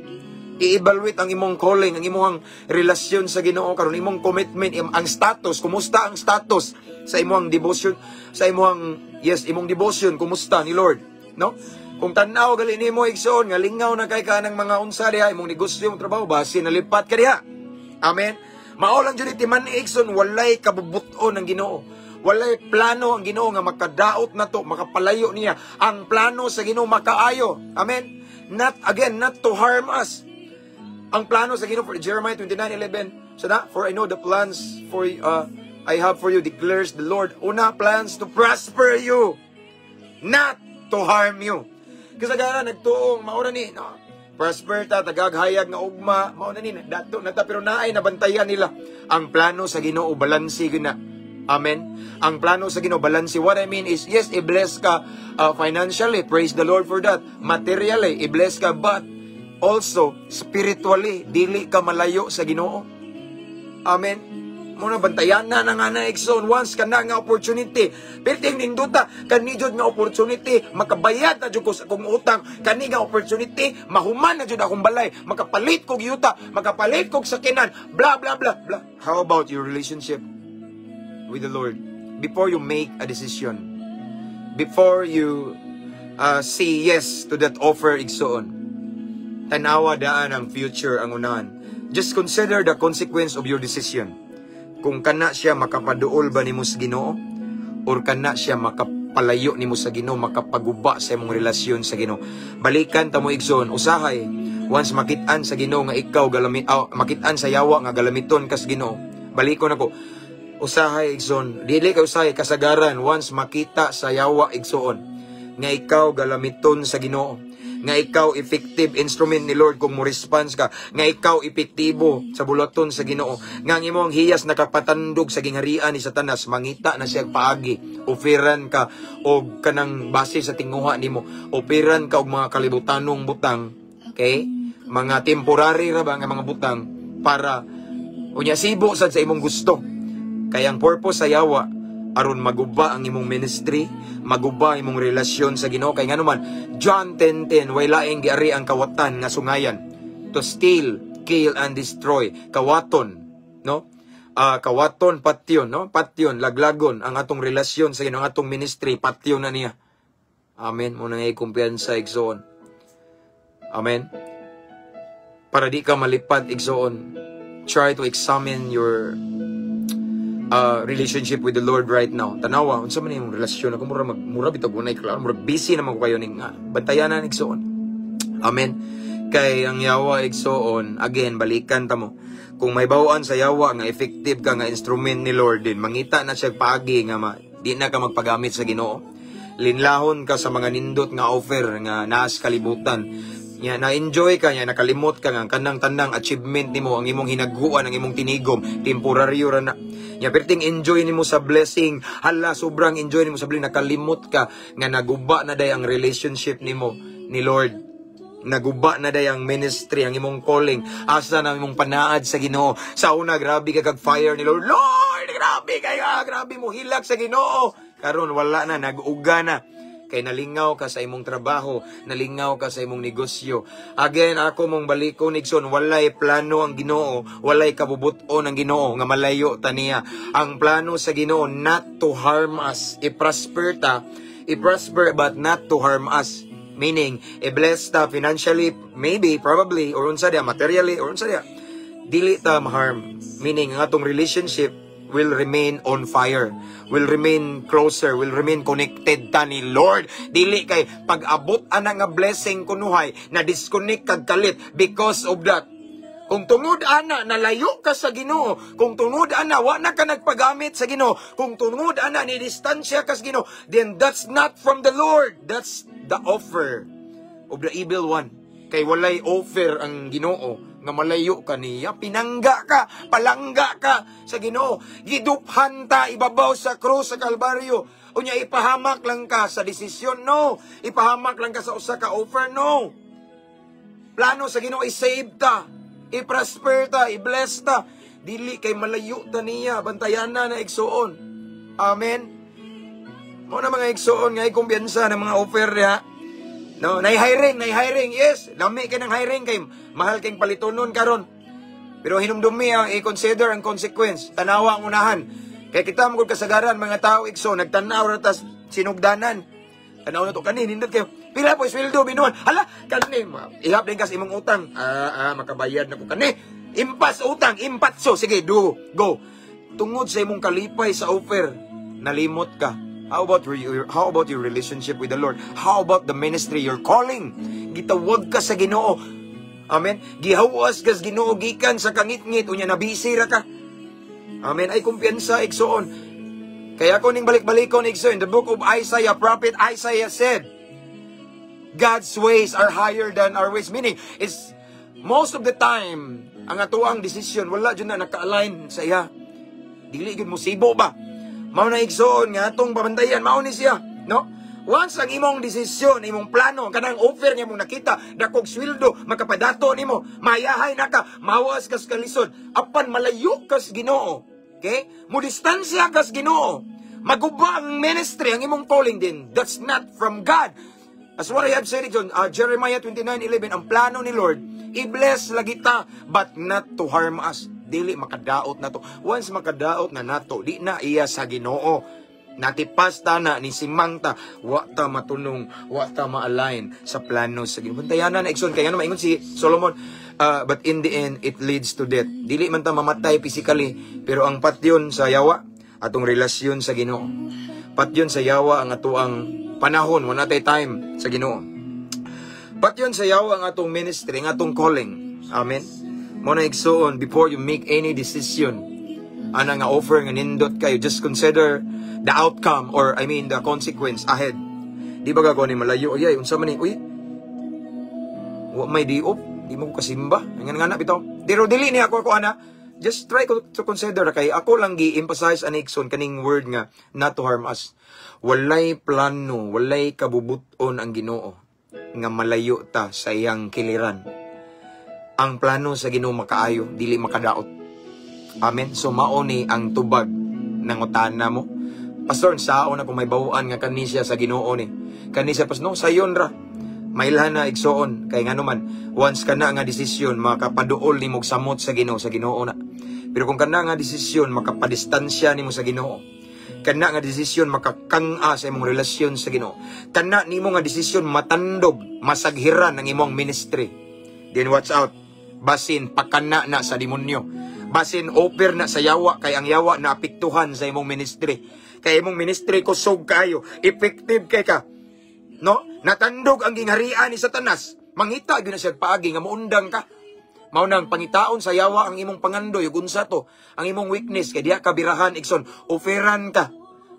I-evaluate ang imong calling, ang imong relasyon sa Ginoo karon, imong commitment, ang status, kumusta ang status sa imong devotion, sa imong, yes, imong devotion, kumusta ni Lord, no? Kung tan-aw gali nimo, igsoon, nga lingaw na kay ka ng mga unsa diha, imong negosyo, imong trabaho, basi nalipat ka diha. Amen. Mao lang jud timan, igsoon, walay kabubuton ang Ginoo. Walay plano ang Ginoo nga makadaot na to, makapalayo niya. Ang plano sa Ginoo, makaayo. Amen. Not again, not to harm us. Ang plano sa Ginoo for Jeremiah 29:11. So na, "For I know the plans for I have for you, declares the Lord." Una, "plans to prosper you, not to harm you." Kasagaran nagtuong maura ni, no? Prosper ta, tagaghayag nga ugma, mao na ni dato na ta, pero naay nabantayan nila. Ang plano sa Ginoo, balanse gyud na. Amen. Ang plano sa Ginoo, balanse. What I mean is, yes, i-bless ka financially. Praise the Lord for that. Materially, i-bless ka, but also spiritually, dili ka malayo sa Ginoo. Amen. Muna bantayan na nga na, igsoon, once ka na nga opportunity. Perting ninduta kani jud nga opportunity, makabayad na jud ko sa akong utang, kani nga opportunity, mahuman na jud akong balay, makapalit kog yuta, makapalit kog sakinan, blah blah blah blah. How about your relationship with the Lord? Before you make a decision, before you say yes to that offer, igsoon, tanawa daan ang future ang unahan. Just consider the consequence of your decision. Kung kana siya makapaduol ba nimo sa Ginoo or kana siya makapalayo nimo sa Ginoo, makapaguba sa imong relasyon sa Ginoo. Balikan ta mo, igsoon, usahay once makit-an sa Ginoo nga ikaw galamit, oh, makit-an sa yawa nga galamiton kas Ginoo. Balikon ako. Usahay, igsoon, dili ka usahay, kasagaran once makita sa yawa, igsoon, nga ikaw galamiton sa Ginoo, nga ikaw effective instrument ni Lord kung mo response ka, nga ikaw epektibo sa buluhaton sa Ginoo, nga ang imong hiyas nakapatandog sa gingharian ni Satanas, mangita na siya paagi. Oferan ka og kanang base sa tinguha nimo, oferan ka og mga kalibutanong butang, okay? Mga temporary ra ba nga mga butang para unya sibo sad sa imong gusto. Kay ang purpose sa yawa aron maguba ang imong ministry, maguba imong relasyon sa Ginoo. Kay ngano man, John 10:10, way laing giari ang kawatan nga sungayan. To steal, kill and destroy. Kawaton, no? Kawaton patyon, no? Patyon, laglagon ang atong relasyon sa Ginoo, ang atong ministry, patyon na niya. Amen. Mao na ngay kumpiyansa, igsoon. Amen. Para di ka malipad, igsoon, try to examine your relationship with the Lord right now. Tanawa, unsa man imong relasyon ako, mura mag mura bitog unay klaro, mura busy naman ko kayo ning bantayanan, igsoon. Amen. Kay ang yawa, igsoon, again, balikan ta mo. Kung may bawaan sa yawa nga effective ka nga instrument ni Lord din, mangita na siya paagi nga di na ka magpagamit sa Ginoo. Linlahon ka sa mga nindot nga offer nga naas kalibutan. Nya na-enjoy ka nya nakalimot ka nga ang kanang tanang achievement nimo, ang imong hinaguan, ang imong tinigom, temporaryo ra na. Nya perting enjoy nimo sa blessing, hala, sobrang enjoy nimo sa blessing, nakalimot ka nga naguba na day ang relationship nimo ni Lord. Naguba na day ang ministry, ang imong calling. Asa na imong panaad sa Ginoo? Sa una, grabe ka kag fire ni Lord. Lord, grabe kayo, grabe mo hilak sa Ginoo. Karon wala na, nag-uga na. Kay nalingaw ka sa imong trabaho, nalingaw ka sa imong negosyo. Again, ako mong balikon, igsoon, walay plano ang Ginoo, walay kabubuton ang Ginoo nga malayo ta niya. Ang plano sa Ginoo, not to harm us, i-prosper ta, i-prosper but not to harm us. Meaning, i-bless ta financially, maybe, probably, or unsa diya, materially, or unsa diya. Dili ta ma-harm. Meaning, ang atong relationship will remain on fire, will remain closer, will remain connected ta ni Lord. Dili kay pag-abot ana nga blessing kunuhay, na disconnect kag kalit because of that. Kung tungod ana nalayo ka sa Ginoo, kung tungod ana wa na ka nagpagamit sa Ginoo, kung tungod ana ni distansya ka sa Ginoo, then that's not from the Lord. That's the offer of the evil one. Kay walay offer ang Ginoo nga malayo ka niya, pinangga ka, palangga ka sa Ginoo. Giduphan ta ibabaw sa krus sa Kalbaryo. Unya ipahamak lang ka sa desisyon, no. Ipahamak lang ka sa usa ka offer, no. Plano sa Ginoo, i-save ta, i-prosper ta, i-bless ta. Dili kay malayo ta niya, bantayan na na, igsuon. Amen. Mao na, mga igsuon, nga kumpiyansa ng mga offer niya. No, nay hiring, yes. Lami kay ng hiring kay mahal kay palitonon karon. Pero hinumdumi ang i-consider ang consequence. Tanawa ang unahan. Kay kita mo kasagaran mga tao, igsoon, nagtanaw ra tas sinugdanan. Tanaw na to kani nindot kayo. Pila po sweldo binuan? Hala, kani ihap din kas imong utang. Ah, makabayad na ko kani. Impas utang, impatso. Sige, do, go. Tungod sa imong kalipay sa offer, nalimot ka. How about your relationship with the Lord? How about the ministry, your calling? Gitawag ka sa Ginoo. Amen. Gihawas ka sa Ginoo gikan sa kangitngit, unya nabisi ra ka. Amen. Ay kumpiyansa, igsoon. Kaya ko ning balik-balikon, igsoon. In the book of Isaiah, Prophet Isaiah said, God's ways are higher than our ways. Meaning, is most of the time, ang atoang decision, wala dyan na naka-align sa iya. Dili gyud mo sibo ba? Mao na, igsoon, nga atong pabantayan, mao ni siya, no? Once ang imong desisyon, imong plano, kanang offer nga imong nakita, dakog sweldo, makapadato nimo, mayahay na ka, mawas kas kalisod, apan malayo kas Ginoo. Okay? Mo distansya kas Ginoo. Maguba ang ministry, ang imong calling din. That's not from God. As what I have said, John, Jeremiah 29:11, ang plano ni Lord, i-bless lagi ta, but not to harm us. Dili makadaot na to. Once makadaot na nato, di na iya sa Ginoo. Natipas ta na ni simang ta, wa ta matunong, wa ta ma-align sa plano sa Ginoo. Bantayanan, igsoon, kaya ano maingon si Solomon, "But in the end it leads to death." Dili man ta mamatay physically, pero ang patyon sa yawa, atong relasyon sa Ginoo. Patyon sa yawa ang atoang panahon, wala tay time sa Ginoo. Patyon sa yawa ang atong ministry, ang atong calling. Amen. Mao na, igsoon, before you make any decision, ana nga offer nga nindot kayo, just consider the outcome or, I mean, the consequence ahead. Di ba gagawa ni malayo, ay, unsa man ni, uy, wa may diop, di mo ko kasimba. Nga nga na bitaw. Pero dili ni ako ako ana, just try ko to consider kay ako lang gi-emphasize ani, igsoon, kaning word nga "not to harm us." Walay plano, walay kabubuton ang Ginoo nga malayo ta sa iyang kiliran. Ang plano sa Ginoo makaayo, dili makadaot. Amen. So mao ni ang tubag ng utana mo. "Pastor, saon ako may bawaan nga kani siya sa Ginoo ni? Kani siya pas no sayon ra." Mailhan na, igsoon, kay ngano man, once kana nga desisyon makapaduol nimo og samot sa Ginoo, sa Ginoo na. Pero kung kana nga desisyon makapadistansya nimo sa Ginoo, kana nga desisyon makakang-a sa imong relasyon sa Ginoo, kana nimo nga desisyon matandog, masaghiran ang imong ministry, then watch out. Basin pakana na sa demonyo. Basin offer na sa yawa kay ang yawa na apektuhan sa imong ministry. Kay imong ministry kusog kayo, effective kay ka. No? Natandog ang gingharian ni Satanas. Mangita gyud na siya paagi nga muundang ka. Mao nang pangitaon sa yawa ang imong pangandoy ug unsa to, ang imong weakness kay diha ka birahan, igsoon, offeran ka.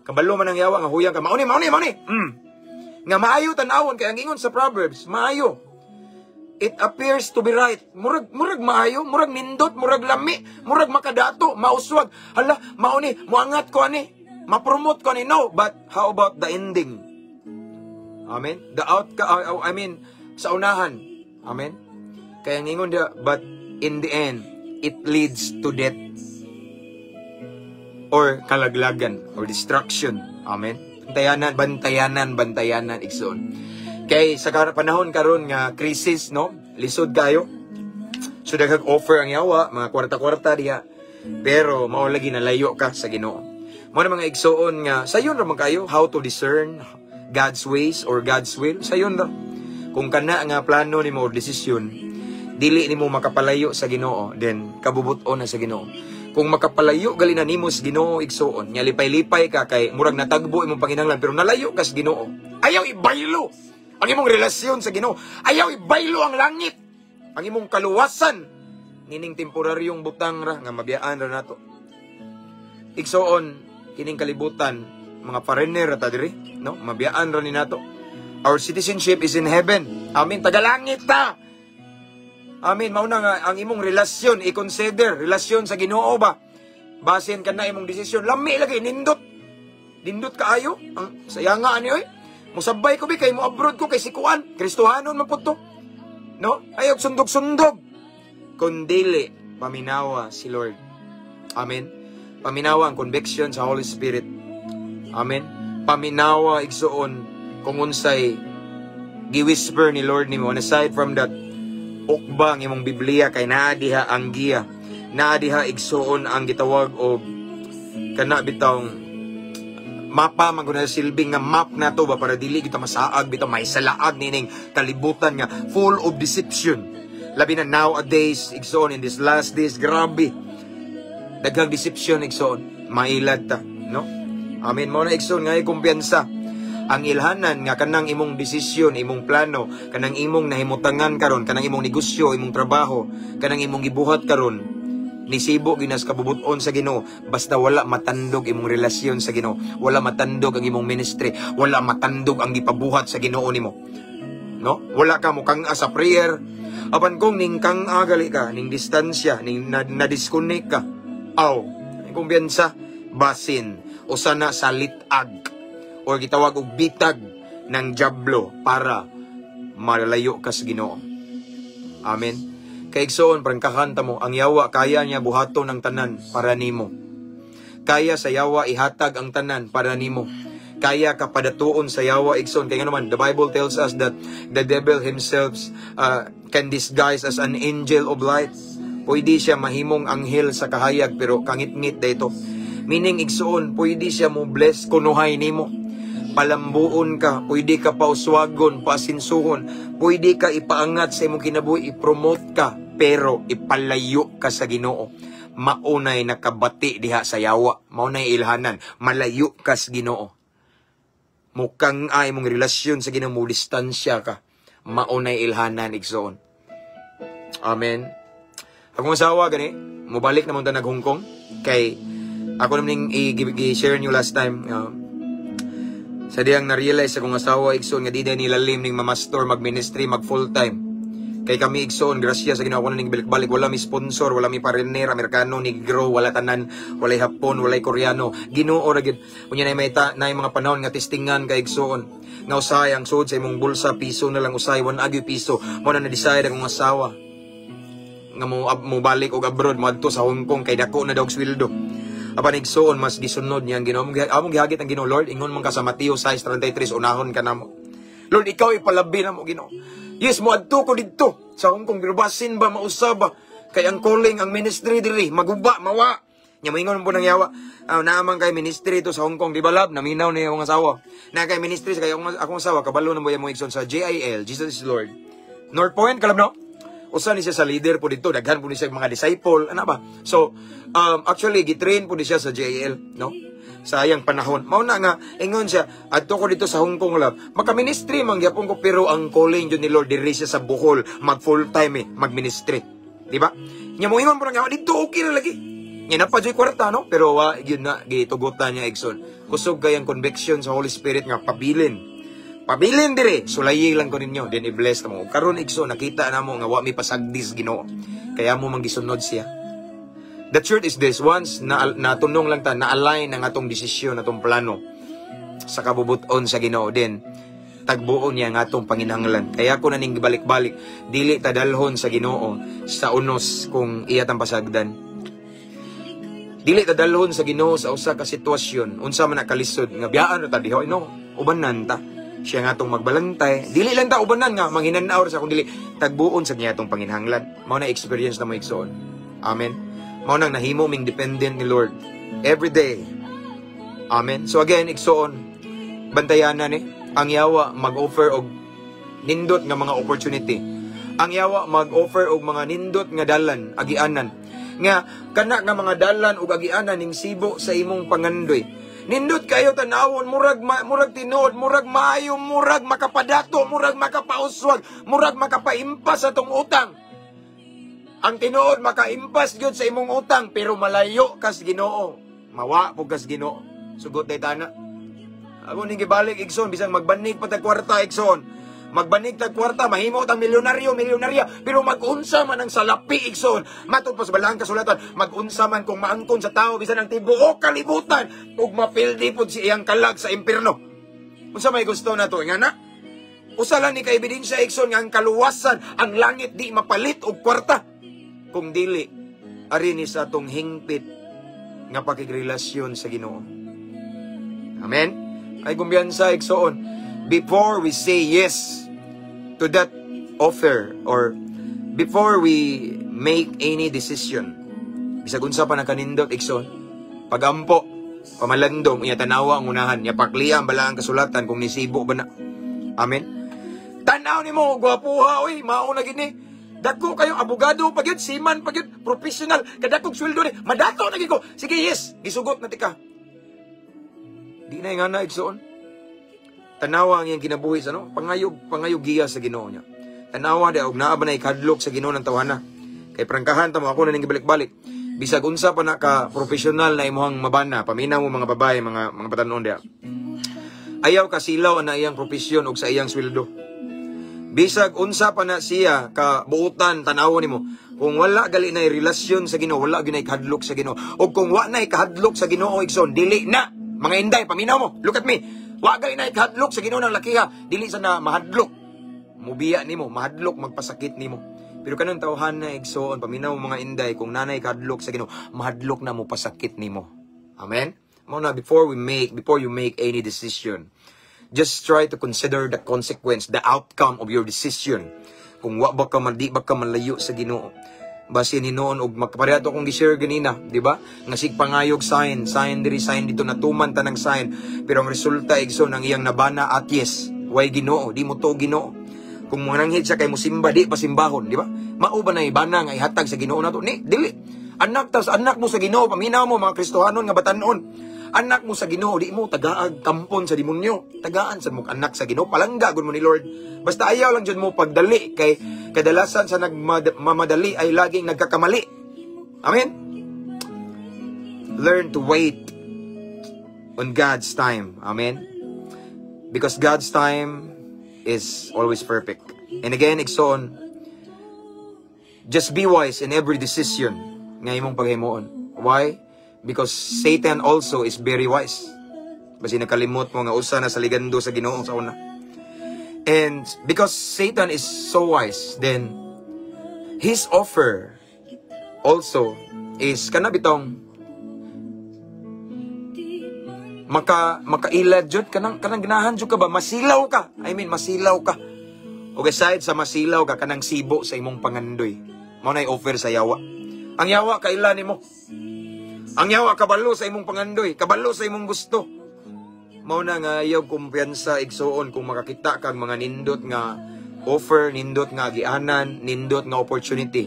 Kabalo man ang yawa nga huyang ka. Mao ni, mao ni, mao ni. Nga maayo tan-awon kay ang ingon sa Proverbs, maayo. It appears to be right. Murag maayo, murag nindot, murag lami, murag makadato, mauswag. Hala, mao ni, muangat ko ani. Ma-promote ko ani. No, but how about the ending? Amen. The outcome, I mean, sa unahan. Amen. Kaya ang ingon dia, "But in the end, it leads to death" or kalaglagan or destruction. Amen. Bantayanan, bantayanan, bantayanan, igsoon. Kay sa panahon karon nga crisis, no? Lisod kayo. So daghang offer ang yawa, mga kwarta-kwarta diha. Pero mao lagi nalayo ka sa Ginoo. Mao na, mga igsoon, nga sayon ra man kayo how to discern God's ways or God's will. Sayon ra. Kung kana nga plano nimo or desisyon dili nimo makapalayo sa Ginoo, then kabubuton na sa Ginoo. Kung makapalayo gali na nimo sa Ginoo, igsoon, nga lipay-lipay ka kay murag natagbo imong panginahanglan pero nalayo ka sa Ginoo. Ayaw ibaylo ang imong relasyon sa Ginoo. Ayaw ibaylo ang langit. Ang imong kaluwasan nining temporaryong butang ra nga mabiyaan ra nato. Igsoon, kining kalibutan, mga foreigner ra ta diri, no? Mabiyaan ra ni nato. Our citizenship is in heaven. Amen. Tagalangit ta. Amen. Mao na nga ang imong relasyon i-consider, relasyon sa Ginoo ba? Basin ka na imong desisyon, lami lagi nindot. Nindot kaayo. Ang sayanga ani oy. Musabay ko bi kay mo abroad ko kay si kuan, Kristohanon man pud to. No? Ayaw sundog-sundog. Kung dili, paminawa si Lord. Amen. Paminawa ang conviction sa Holy Spirit. Amen. Paminawa, igsoon, kung unsay gi-whisper ni Lord nimo. And aside from that, ukba ang imong Biblia kay naa diha ang giya. Naa diha, igsoon, ang gitawag og kana bitawng mapa man gud na, silbing nga map na to ba para dili kita masaag bitaw may salaag nining kalibutan nga full of deception. Labi na nowadays, igsoon, in this last days, grabe. Daghang deception, igsoon. Mailad ta, no? Amen. Mao na, igsoon, nga kumpiyansa ang ilhanan nga kanang imong desisyon, imong plano, kanang imong nahimutangan karon, kanang imong negosyo, imong trabaho, kanang imong gibuhat karon, nisibo ginas kabubuton sa Ginoo basta wala matandog imong relasyon sa Ginoo, wala matandog ang imong ministry, wala matandog ang gipabuhat sa Ginoo nimo, no? Wala ka mo kang sa prayer. Apan kung ning kang agali ka, ning distansya, ning na disconnect ka, aw, kumpiyansa, basin usa na sa litag or gitawag og bitag ng diablo para malalayo ka sa Ginoo. Amen. Kay, igsoon, prangkahan ta mo, ang yawa kaya niya buhaton ang tanan para nimo. Kaya sa yawa ihatag ang tanan para nimo. Kaya ka padatuon sa yawa, igsoon. Kaya nga naman, the Bible tells us that the devil himself can disguise as an angel of light. Pwede siya mahimong anghel sa kahayag pero kangit-ngit dito. Meaning, igsuon, pwede siya mo bless kunuhay nimo. Palambuon ka, pwede ka pauswagon, paasinsuhon, pwede ka ipaangat sa imong kinabuhi, i-promote ka, pero ipalayo ka sa Ginoo. Maunay nakabati diha sa yawa, maunay ilhanan, malayo ka sa Ginoo. Mukang ay mong relasyon sa Ginoo, mo distansya ka. Maunay ilhanan, igsoon. Amen. Akong asawa gani, mobalik naman ta nag Hong Kong kay ako naman ning i-share niyo last time. Sa diyang na-realize akong asawa, igsoon, nga di na nilalim ning mamastor, mag-ministry, mag full time. Kay kami, igsoon, grasya sa Ginoo ko na ning balik-balik, wala mi sponsor, wala mi pariner, Amerikano, Negro, wala tanan, walay Hapon, walay Koreano. Ginoo ra gyud. Unya na may ta, na mga panahon nga testingan kay, igsoon. Nga usahay ang sud sa imong bulsa piso na lang usahay, one agyo piso. Mo na na-decide akong asawa nga mo balik og abroad, moadto sa Hong Kong kay dako na daw og sweldo. Apan, igsoon, mas gisunod niya ang Ginoo. Among gihagit ang Ginoo, "Lord, ingon man ka sa Mateo 6:33, unahon ka namo. Lord, ikaw ipalabi namo, Ginoo. Yes, moadto ko didto sa Hong Kong, pero basin ba mausab ba? Kay ang calling, ang ministry diri, maguba, mawa." Nya moingon po ng yawa, "Ah, naman kay ministry to sa Hong Kong, di ba, love?" Naminaw niya akong asawa. Na kay ministry sa kay akong asawa, kabalo na mo yung igsoon sa JIL, Jesus is Lord. North Point, kalab no? Usa ni siya sa leader po dito, daghan po ni siya mga disciple, ana ba? So, actually, gitrain po ni siya sa JIL, no? Sa ayang panahon. Mao na nga, ingon siya, "Adto ko dito sa Hong Kong, love. Maka-ministry man gyapon ko, pero ang calling jud ni Lord diri siya sa Bohol, mag full time eh, mag-ministry." Di ba? Nya mo ingon po nga, "Dito okay ra lagi." Nya napa joy kwarta, no? Pero wa gyud na gitugutan niya, igsoon. Kusog kay ang conviction sa Holy Spirit nga pabilin. Pabilin dire, sulayi lang ko ninyo, then i-bless na mo. Karon, igsoon, nakita na mo nga wa mi pasagdis Ginoo. Kaya mo man gisunod siya. The truth is this, once na natunong lang ta, na-align ang atong desisyon, atong plano sa kabubuton sa Ginoo din, tagbuon niya ang atong panginahanglan. Kaya ko na ning gibalik-balik, dili ta dalhon sa Ginoo sa unos kung iya tang pasagdan. Dili ta dalhon sa Ginoo sa usa ka sitwasyon, unsa man na kalisod nga biyaan ra ta diho, no, ubanan ta. Siya nga atong magbalantay. Dili lang ta ubanan nga manghinanaw sa kung dili tagbuon sa niya atong panginahanglan. Mao na experience na mo, igsoon. Amen. Mao nang nahimo ming dependent ni Lord every day. Amen. So again, igsoon, bantayan na ni ang yawa mag-offer og nindot nga mga opportunity. Ang yawa mag-offer og mga nindot nga dalan, agianan. Nga kana nga mga dalan ug agianan ning sibo sa imong pangandoy. Nindot kayo tanawon, murag murag tinuod, murag maayo, murag makapadato, murag makapauswag, murag makapaimpas sa tong utang. Ang tinuod, makaimpas gyud sa imong utang, pero malayo kas Ginoo. Mawa pug kas Ginoo. Sugot day tana. Ako ning gibalik, igsoon, bisang magbanig pa tag kwarta, igsoon. Magbanig tag kwarta, mahimo tang milyonaryo, milyonarya, pero mag-unsa man ang salapi, igsoon. Matod pa sa balaang kasulatan, mag-unsa man kung maangkon sa tao bisan ang tibuok kalibutan ug mapildi pod si iyang kalag sa impierno. Unsa may gusto nato nga na? Usa lang ni ka ebidensya, igsoon, nga ang kaluwasan, ang langit di mapalit og kwarta. Kung dili, ari ni sa atong hingpit nga pakigrelasyon sa Ginoo. Amen? Ay kumbiyansa, igsoon. Before we say yes to that offer or before we make any decision, bisag unsa pa nakanindot, igsoon, pagampo, pamalandong, iya tanawa ang unahan, iya pakliya ang balaang kasulatan kung nisibo ba na. Amen? Tanaw nimo, gwapuha, oy, mao na gini. Dako kayong abogado pa gyud, seaman pa gyud, professional, kadakog sweldo ni, madato na gyud ko. Sige, yes, gisugot na tika. Di na nga na, igsoon. Tanawa ang iyang kinabuhi sa no, pangayog, pangayog giya sa Ginoo niya. Tanawa di og naa ba na ikadlok sa Ginoo ng tawhana. Kay prangkahan ta mo, ako na ning gibalik-balik. Bisag unsa pa na ka professional na imuhang mabana, paminaw mo mga babae, mga batanon diha. Ayaw kasilaw na iyang profesyon og sa iyang sweldo. Bisag unsa pa na siya ka buutan tan-awon nimo, kung wala gali na relasyon sa Ginoo, wala gyud na ikadlok sa Ginoo. Og kung wa na ikadlok sa Ginoo, igsoon, dili na. Mga inday, paminaw mo. Look at me. Wa gali na ikadlok sa Ginoo ng lakiha, dili sa na mahadlok. Mubiya nimo, mahadlok magpasakit nimo. Pero kanang tawhan na, igsoon, paminaw mo mga inday, kung nanay kadlok sa Ginoo, mahadlok na mo pasakit nimo. Amen? Mao na before you make any decision, just try to consider the consequence, the outcome of your decision. Kung wa ba ka, di ba ka malayo sa Ginoo. Basin hinuon og makapareha to akong gi-share ganina, di ba? Nga sig pangayog sign, sign diri, sign dito, natuman tanang sign. Pero ang resulta, igsoon, ang iyang nabana atheist. Way Ginoo, di mo to Ginoo. Kung mananghid siya kay musimba, di pa simbahon, di ba? Mao ba na ibana nga ihatag sa Ginoo nato? Ni, dili. Anak tas anak mo sa Ginoo, paminaw mo, mga Kristohanon nga batanon. Anak mo sa Ginoo, di mo tagaag tampon sa demonyo. Tagaan sa mo anak sa Ginoo, palangga gud mo ni Lord. Basta ayaw lang jud mo pagdali kay kadalasan sa nagmamadali ay laging nagkakamali. Amen. Learn to wait on God's time. Amen. Because God's time is always perfect. And again, igsoon, just be wise in every decision nga imong paghimuon. Why? Because Satan also is very wise. Basi nakalimot mo nga usa na sa ligando sa Ginoo sa una. And because Satan is so wise, then his offer also is kana bitong makailad jud, kanang ganahan jud ka ba, masilaw ka. I mean, masilaw ka. Ug aside sa masilaw ka, kanang sibo sa imong pangandoy. Mao nay offer sa yawa. Ang yawa kaila nimo. Ang yawa kabalo sa imong pangandoy, kabalo sa imong gusto. Mao na nga ayaw kumpiyansa, igsuon, kung makakita kag mga nindot nga offer, nindot nga agianan, nindot nga opportunity.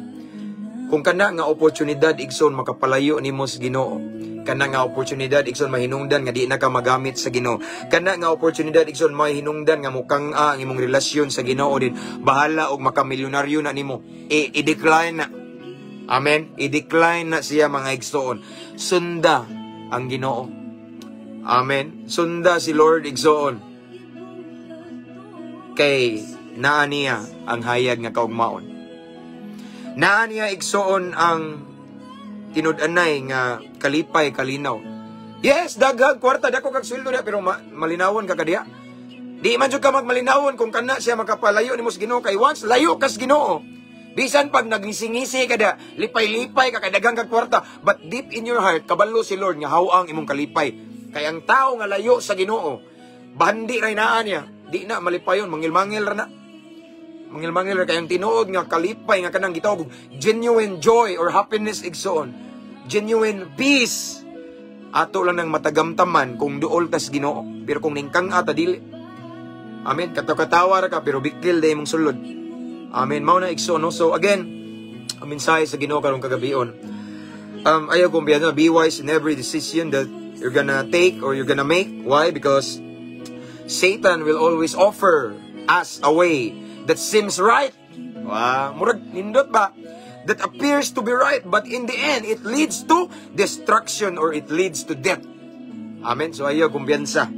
Kung kana nga oportunidad, igsoon, makapalayo nimo sa Ginoo. Kana nga oportunidad, igsoon, mahinungdan nga di na ka magamit sa Ginoo. Kana nga oportunidad, igsoon, mahinungdan nga mukang ang imong relasyon sa Ginoo din. Bahala og makamilyonaryo na nimo. I-decline na. Amen. I-decline na siya, mga igsoon. Sunda ang Ginoo. Amen. Sunda si Lord, igsoon. Kay naa niya ang hayag nga kaugmaon. Naa niya, igsoon, ang tinud-anay nga kalipay, kalinaw. Yes, daghang kwarta, dako kag sweldo diha, pero malinawon ka kadiha. Di man jud ka magmalinawon kung kana siya makapalayo nimo sa Ginoo, kay once layo kas Ginoo. Bisan pag nagngisi-ngisi ka da, lipay-lipay ka kay daghang kag kwarta, but deep in your heart kabalo si Lord nga haw ang imong kalipay. Kay ang tao nga layo sa Ginoo, bandi ray naa niya, di na malipayon, mangil-mangil ra na. Mangil-mangil ra kayong tinuod nga kalipay nga kanang gitawag og genuine joy or happiness, igsoon. Genuine peace. Ato lang nang matagamtaman kung duol tas Ginoo. Pero kung ningkang ata, dili. Amen. Kataw-katawa ra ka pero bikil day imong sulod. Amen. Mao na, igsoon, no? So again, ang mensahe sa Ginoo karong kagabion. Ayaw kumpiyansa, be wise in every decision that you're gonna take or you're gonna make. Why? Because Satan will always offer us a way that seems right. Wow, murag nindot ba? That appears to be right, but in the end, it leads to destruction or it leads to death. Amen. So ayaw kumpiyansa.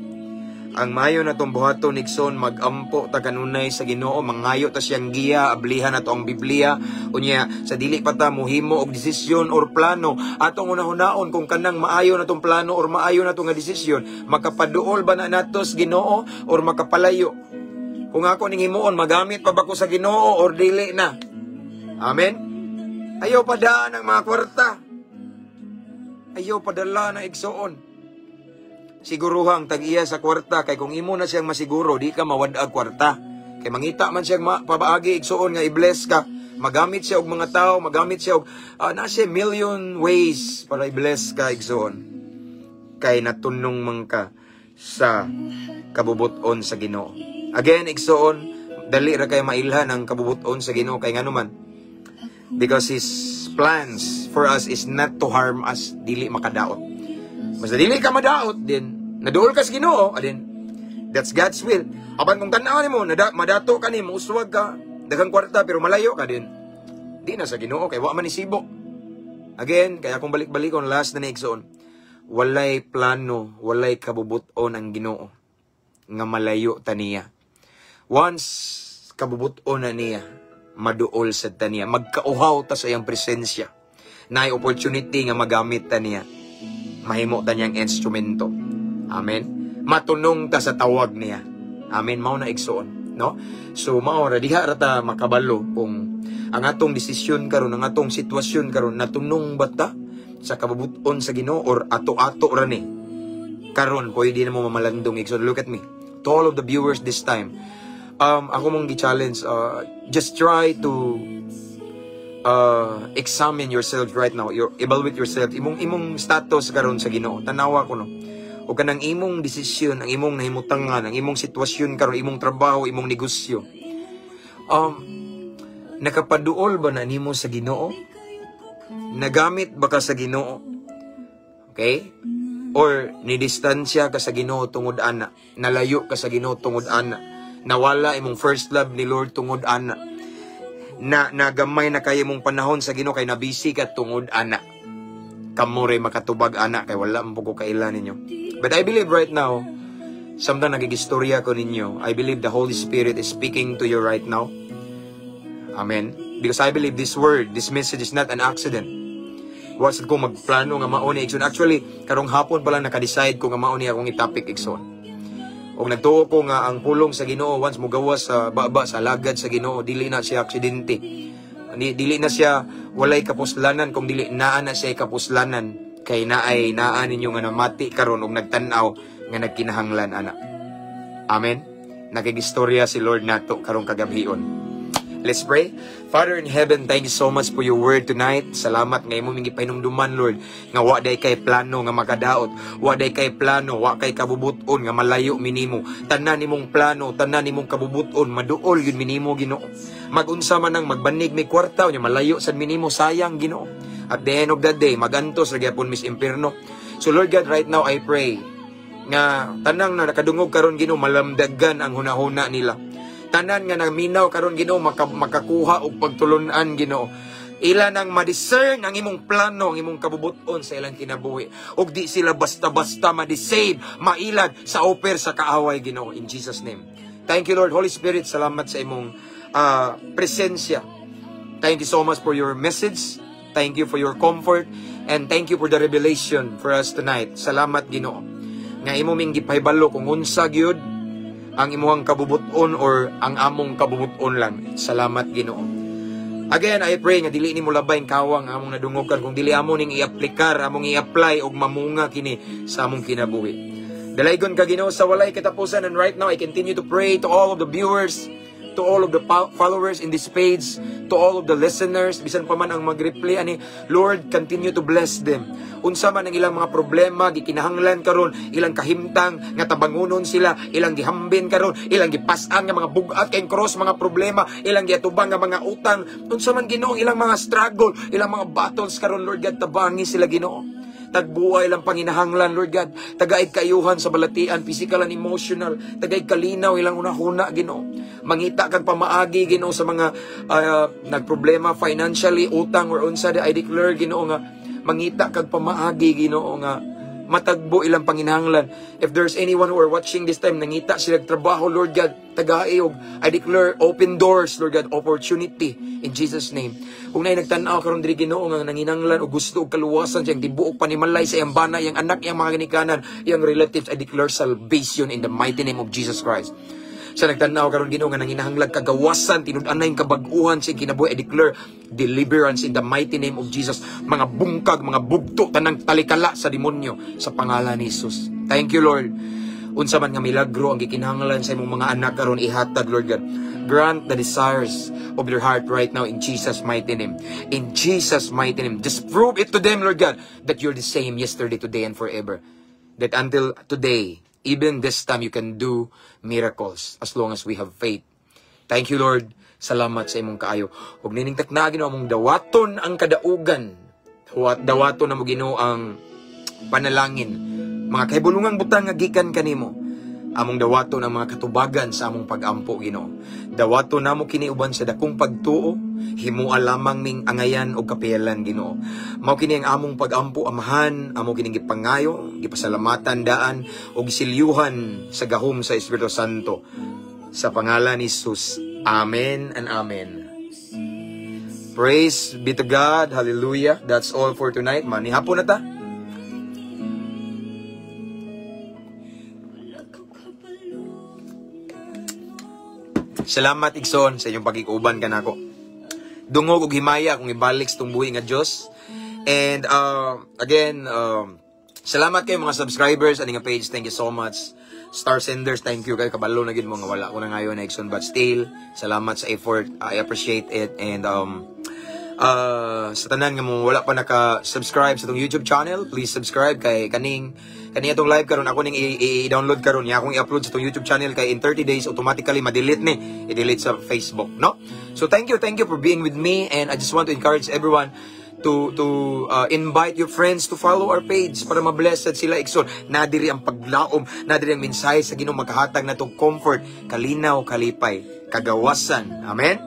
Ang mayo na tong buhaton, igsoon, magampo ta kanunay sa Ginoo, mangayo ta siyang giya, ablihan nato ang Biblia. Unya sa dili pa ta mohimo og desisyon or plano, atong unahunahon kung kanang maayo na tong plano or maayo na tong nga desisyon, makapaduol ba na nato sa Ginoo or makapalayo? Kung ako ning himuon, magamit pa ba ko sa Ginoo or dili na? Amen. Ayaw padaan ang mga kwarta. Ayaw padala na, igsoon. Siguruhang tag-iya sa kwarta kay kung imo na siyang masiguro, di ka mawad-ag kwarta. Kay mangita man siyang pabaagi, igsoon, nga i-bless ka. Magamit siya og mga tao, magamit siya og na siya million ways para i-bless ka, igsoon. Kay natunong man ka sa kabubuton sa Ginoo. Again, igsoon, dali ra kay mailhan ang kabubuton sa Ginoo kay ngano man? Because His plans for us is not to harm us, dili makadaot. Basta dili ka madaot din, naduol ka sa Ginoo, adin that's God's will. Apan kung tan-aw nimo, madato ka nimo, uswag ka, daghang kwarta pero malayo ka din, di na sa Ginoo kay wa man ni sibo. Again, kaya kung balik-balikon, last na ni, igsoon, walay plano, walay kabubuton ang Ginoo nga malayo ta niya. Once kabubuton na niya, maduol sa ta niya, magkauhaw ta sa iyang presensya. Naay opportunity nga magamit ta niya. Mahimo ta niyang instrumento. Amen. Matunong ta sa tawag niya. Amen. Mao na, igsoon, no? So mao ra diha ra ta makabalo kung ang atong desisyon karon, ang atong sitwasyon karon, natunong ba ta sa kabubuton sa Ginoo or ato-ato ra ni. Karon pwede na mo mamalandong, igsoon. Look at me. To all of the viewers this time, ako mong gi-challenge, just try to examine yourself right now. Your, evaluate yourself. Imong status karon sa Ginoo. Tanawa ko, no. O kanang imong desisyon, ang imong nahimutangan, ang imong sitwasyon karon, imong trabaho, imong negosyo. Nakapaduol ba na nimo sa Ginoo? Nagamit ba ka sa Ginoo? Okay? Or nidistansya ka sa Ginoo tungod ana? Nalayo ka sa Ginoo tungod ana? Nawala imong first love ni Lord tungod ana? Na nagamay na kay imong panahon sa Ginoo kay nabisi ka tungod ana? Kamo ray makatubag ana kay wala man ko kaila ninyo. But I believe right now, samtang nagigistorya ko ninyo, I believe the Holy Spirit is speaking to you right now. Amen. Because I believe this word, this message is not an accident. Wa sad ko magplano nga mao ni, igsoon. Actually, karong hapon pa lang naka-decide ko nga mao ni akong i-topic, igsoon. Og nagtuo ko nga ang pulong sa Ginoo, once mo gawas sa baba sa alagad sa Ginoo, dili na siya aksidente. Dili na siya walay kapuslanan kung dili naa na siya kapuslanan kay naay naa ninyo nga namati karon og nagtan-aw nga nagkinahanglan ana. Amen. Nakigistorya si Lord nato karong kagabhion. Let's pray. Father in heaven, thank you so much for your word tonight. Salamat nga imo ming gipahinumduman, Lord, nga wa day kay plano nga makadaot. Wa day kay plano, wa kay kabubuton nga malayo minimo. Tanan nimong plano, tanan nimong kabubuton, maduol yun minimo, Ginoo. Magunsa man ang magbanig may kwarta nya malayo sad minimo, sayang, Ginoo. At the end of the day, magantos ra gyapon mis impierno. So Lord God, right now I pray nga tanang na nakadungog karon, Ginoo, malamdagan ang hunahuna nila. Tanan nga naminaw karon, Ginoo, makakuha og pagtulun-an, Ginoo. Ila nang ma-discern ang imong plano, ang imong kabubuton sa ilang kinabuhi. Ug di sila basta-basta ma-deceive, mailad sa offer sa kaaway, Ginoo, in Jesus' name. Thank you, Lord. Holy Spirit, salamat sa imong presensya. Thank you so much for your message. Thank you for your comfort and thank you for the revelation for us tonight. Salamat, Ginoo. Nga imo ming gipahibalo kung unsa gyud ang imuhang kabubuton or ang among kabubuton lang. Salamat, Ginoo. Again, I pray nga dili nimo labay ang kawang among nadungogan kung dili amo ning i-aplikar, among i-apply og mamunga kini sa among kinabuhi. Dalaygon ka, Ginoo, sa walay katapusan, and right now I continue to pray to all of the viewers, to all of the followers in this page, to all of the listeners, bisan pa man ang mag-replay ani, Lord, continue to bless them. Unsa man ang ilang mga problema, gikinahanglan karon, ilang kahimtang nga tabangunon sila, ilang gihambin karon, ilang gipas-an nga mga bugat kay cross mga problema, ilang giatubang nga mga utang, unsa man, Ginoo, ilang mga struggle, ilang mga battles karon, Lord God, tabangi sila, Ginoo. Tagbuay ilang panginahanglan, Lord God. Tagaig kaayuhan sa balatian, physical and emotional. Tagaig kalinaw ilang unahuna, Ginoo. Mangita kag pamaagi, Ginoo, sa mga nagproblema financially, utang or unsa. I declare, Ginoo, nga mangita kag pamaagi, Ginoo, nga matagbo ilang panginahanglan. If there's anyone who are watching this time, nangita sila trabaho, Lord God, tagai og I declare open doors, Lord God, opportunity in Jesus' name. Kung naay nagtan-aw karon diri, Ginoo, nga nanginanglan og gusto og kaluwasan sa iyang tibuok panimalay, sa iyang bana, iyang anak, iyang mga ginikanan, iyang relatives, I declare salvation in the mighty name of Jesus Christ. Sa nagtanaw karon, Ginoo, nga nanginahanglag kagawasan, tinud-anay kabag-uhan sa kinabuhi, I declare deliverance in the mighty name of Jesus. Mga bungkag, mga bugto, tanang talikala sa demonyo sa pangalan ni Jesus. Thank you, Lord. Unsa man nga milagro ang gikinahanglan sa imong mga anak karon, ihatag, Lord God. Grant the desires of their heart right now in Jesus' mighty name. In Jesus' mighty name. Just prove it to them, Lord God, that you're the same yesterday, today, and forever. That until today, even this time, you can do miracles as long as we have faith. Thank you, Lord. Salamat sa imong kaayo. Ug nining takna, Ginoo, among dawaton ang kadaugan. Dawaton namo, Ginoo, ang panalangin. Mga kahibulungang butang nga gikan kanimo. Among dawaton ang mga katubagan sa among pag-ampo, Ginoo. Dawaton namo kini uban sa dakong pagtuo, himua lamang ming angayan og kapiyalan, Ginoo. Mao kini ang among pag-ampo, Amahan, amo kining gipangayo, gipasalamatan daan og gisilyuhan sa gahom sa Espiritu Santo. Sa pangalan ni Jesus. Amen and amen. Praise be to God. Hallelujah. That's all for tonight. Manihapon na ta. Wala ko kabalo. Salamat, igsoon, sa inyong pagkikuban kanako. Dungog og himaya kung ibalik sa tungbuhi nga Dios. And again, salamat kayo mga subscribers ani nga page. Thank you so much. Star senders, thank you kayo. Kabalo na gid mo nga wala ko na ngayon na igsoon, but still, salamat sa effort. I appreciate it and Sa tanan nga mo wala pa naka-subscribe sa atong YouTube channel, please subscribe kay kaning kani atong live karon, ako ning i-download karon niya, akong i-upload sa atong YouTube channel kay in 30 days automatically ma-delete ni, i-delete sa Facebook, no? So thank you, thank you for being with me, and I just want to encourage everyone to invite your friends to follow our page para ma-blessed sila, igsoon. Nadiri ang paglaom, nadiri ang mensahe sa Ginoo, maghahatag natong comfort, kalinaw, kalipay, kagawasan. Amen.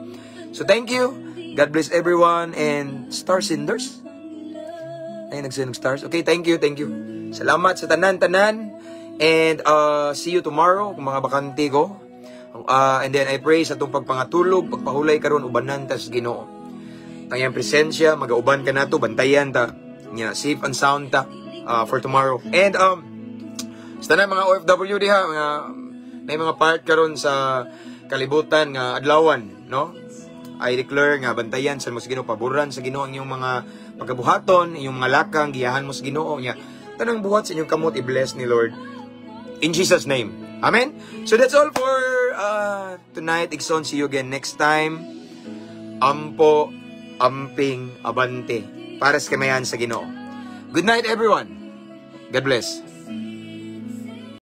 So thank you. God bless everyone and star senders. Ay, nagsend og stars. Okay, thank you, thank you. Salamat sa tanan-tanan. And see you tomorrow kung mga bakante ko. And then I pray sa atong pagpangatulog, pagpahulay karon, ubanan ta sa Ginoo. Ang iyang presensya, magauban ka nato, bantayan ta. Nya, safe and sound ta for tomorrow. And sa tanan mga OFW diha, mga may mga part karon sa kalibutan nga adlawan, no? I declare nga bantayan sa mo sa Ginoo, paboran sa Ginoo ang inyong mga pagabuhaton, inyong mga lakang, giyahan mo sa Ginoo nya. Tanang buhat sa inyong kamot i-bless ni Lord. In Jesus' name. Amen. So that's all for tonight. Igsoon, see you again next time. Ampo, amping, abante. Para sa kamayan sa Ginoo. Good night, everyone. God bless.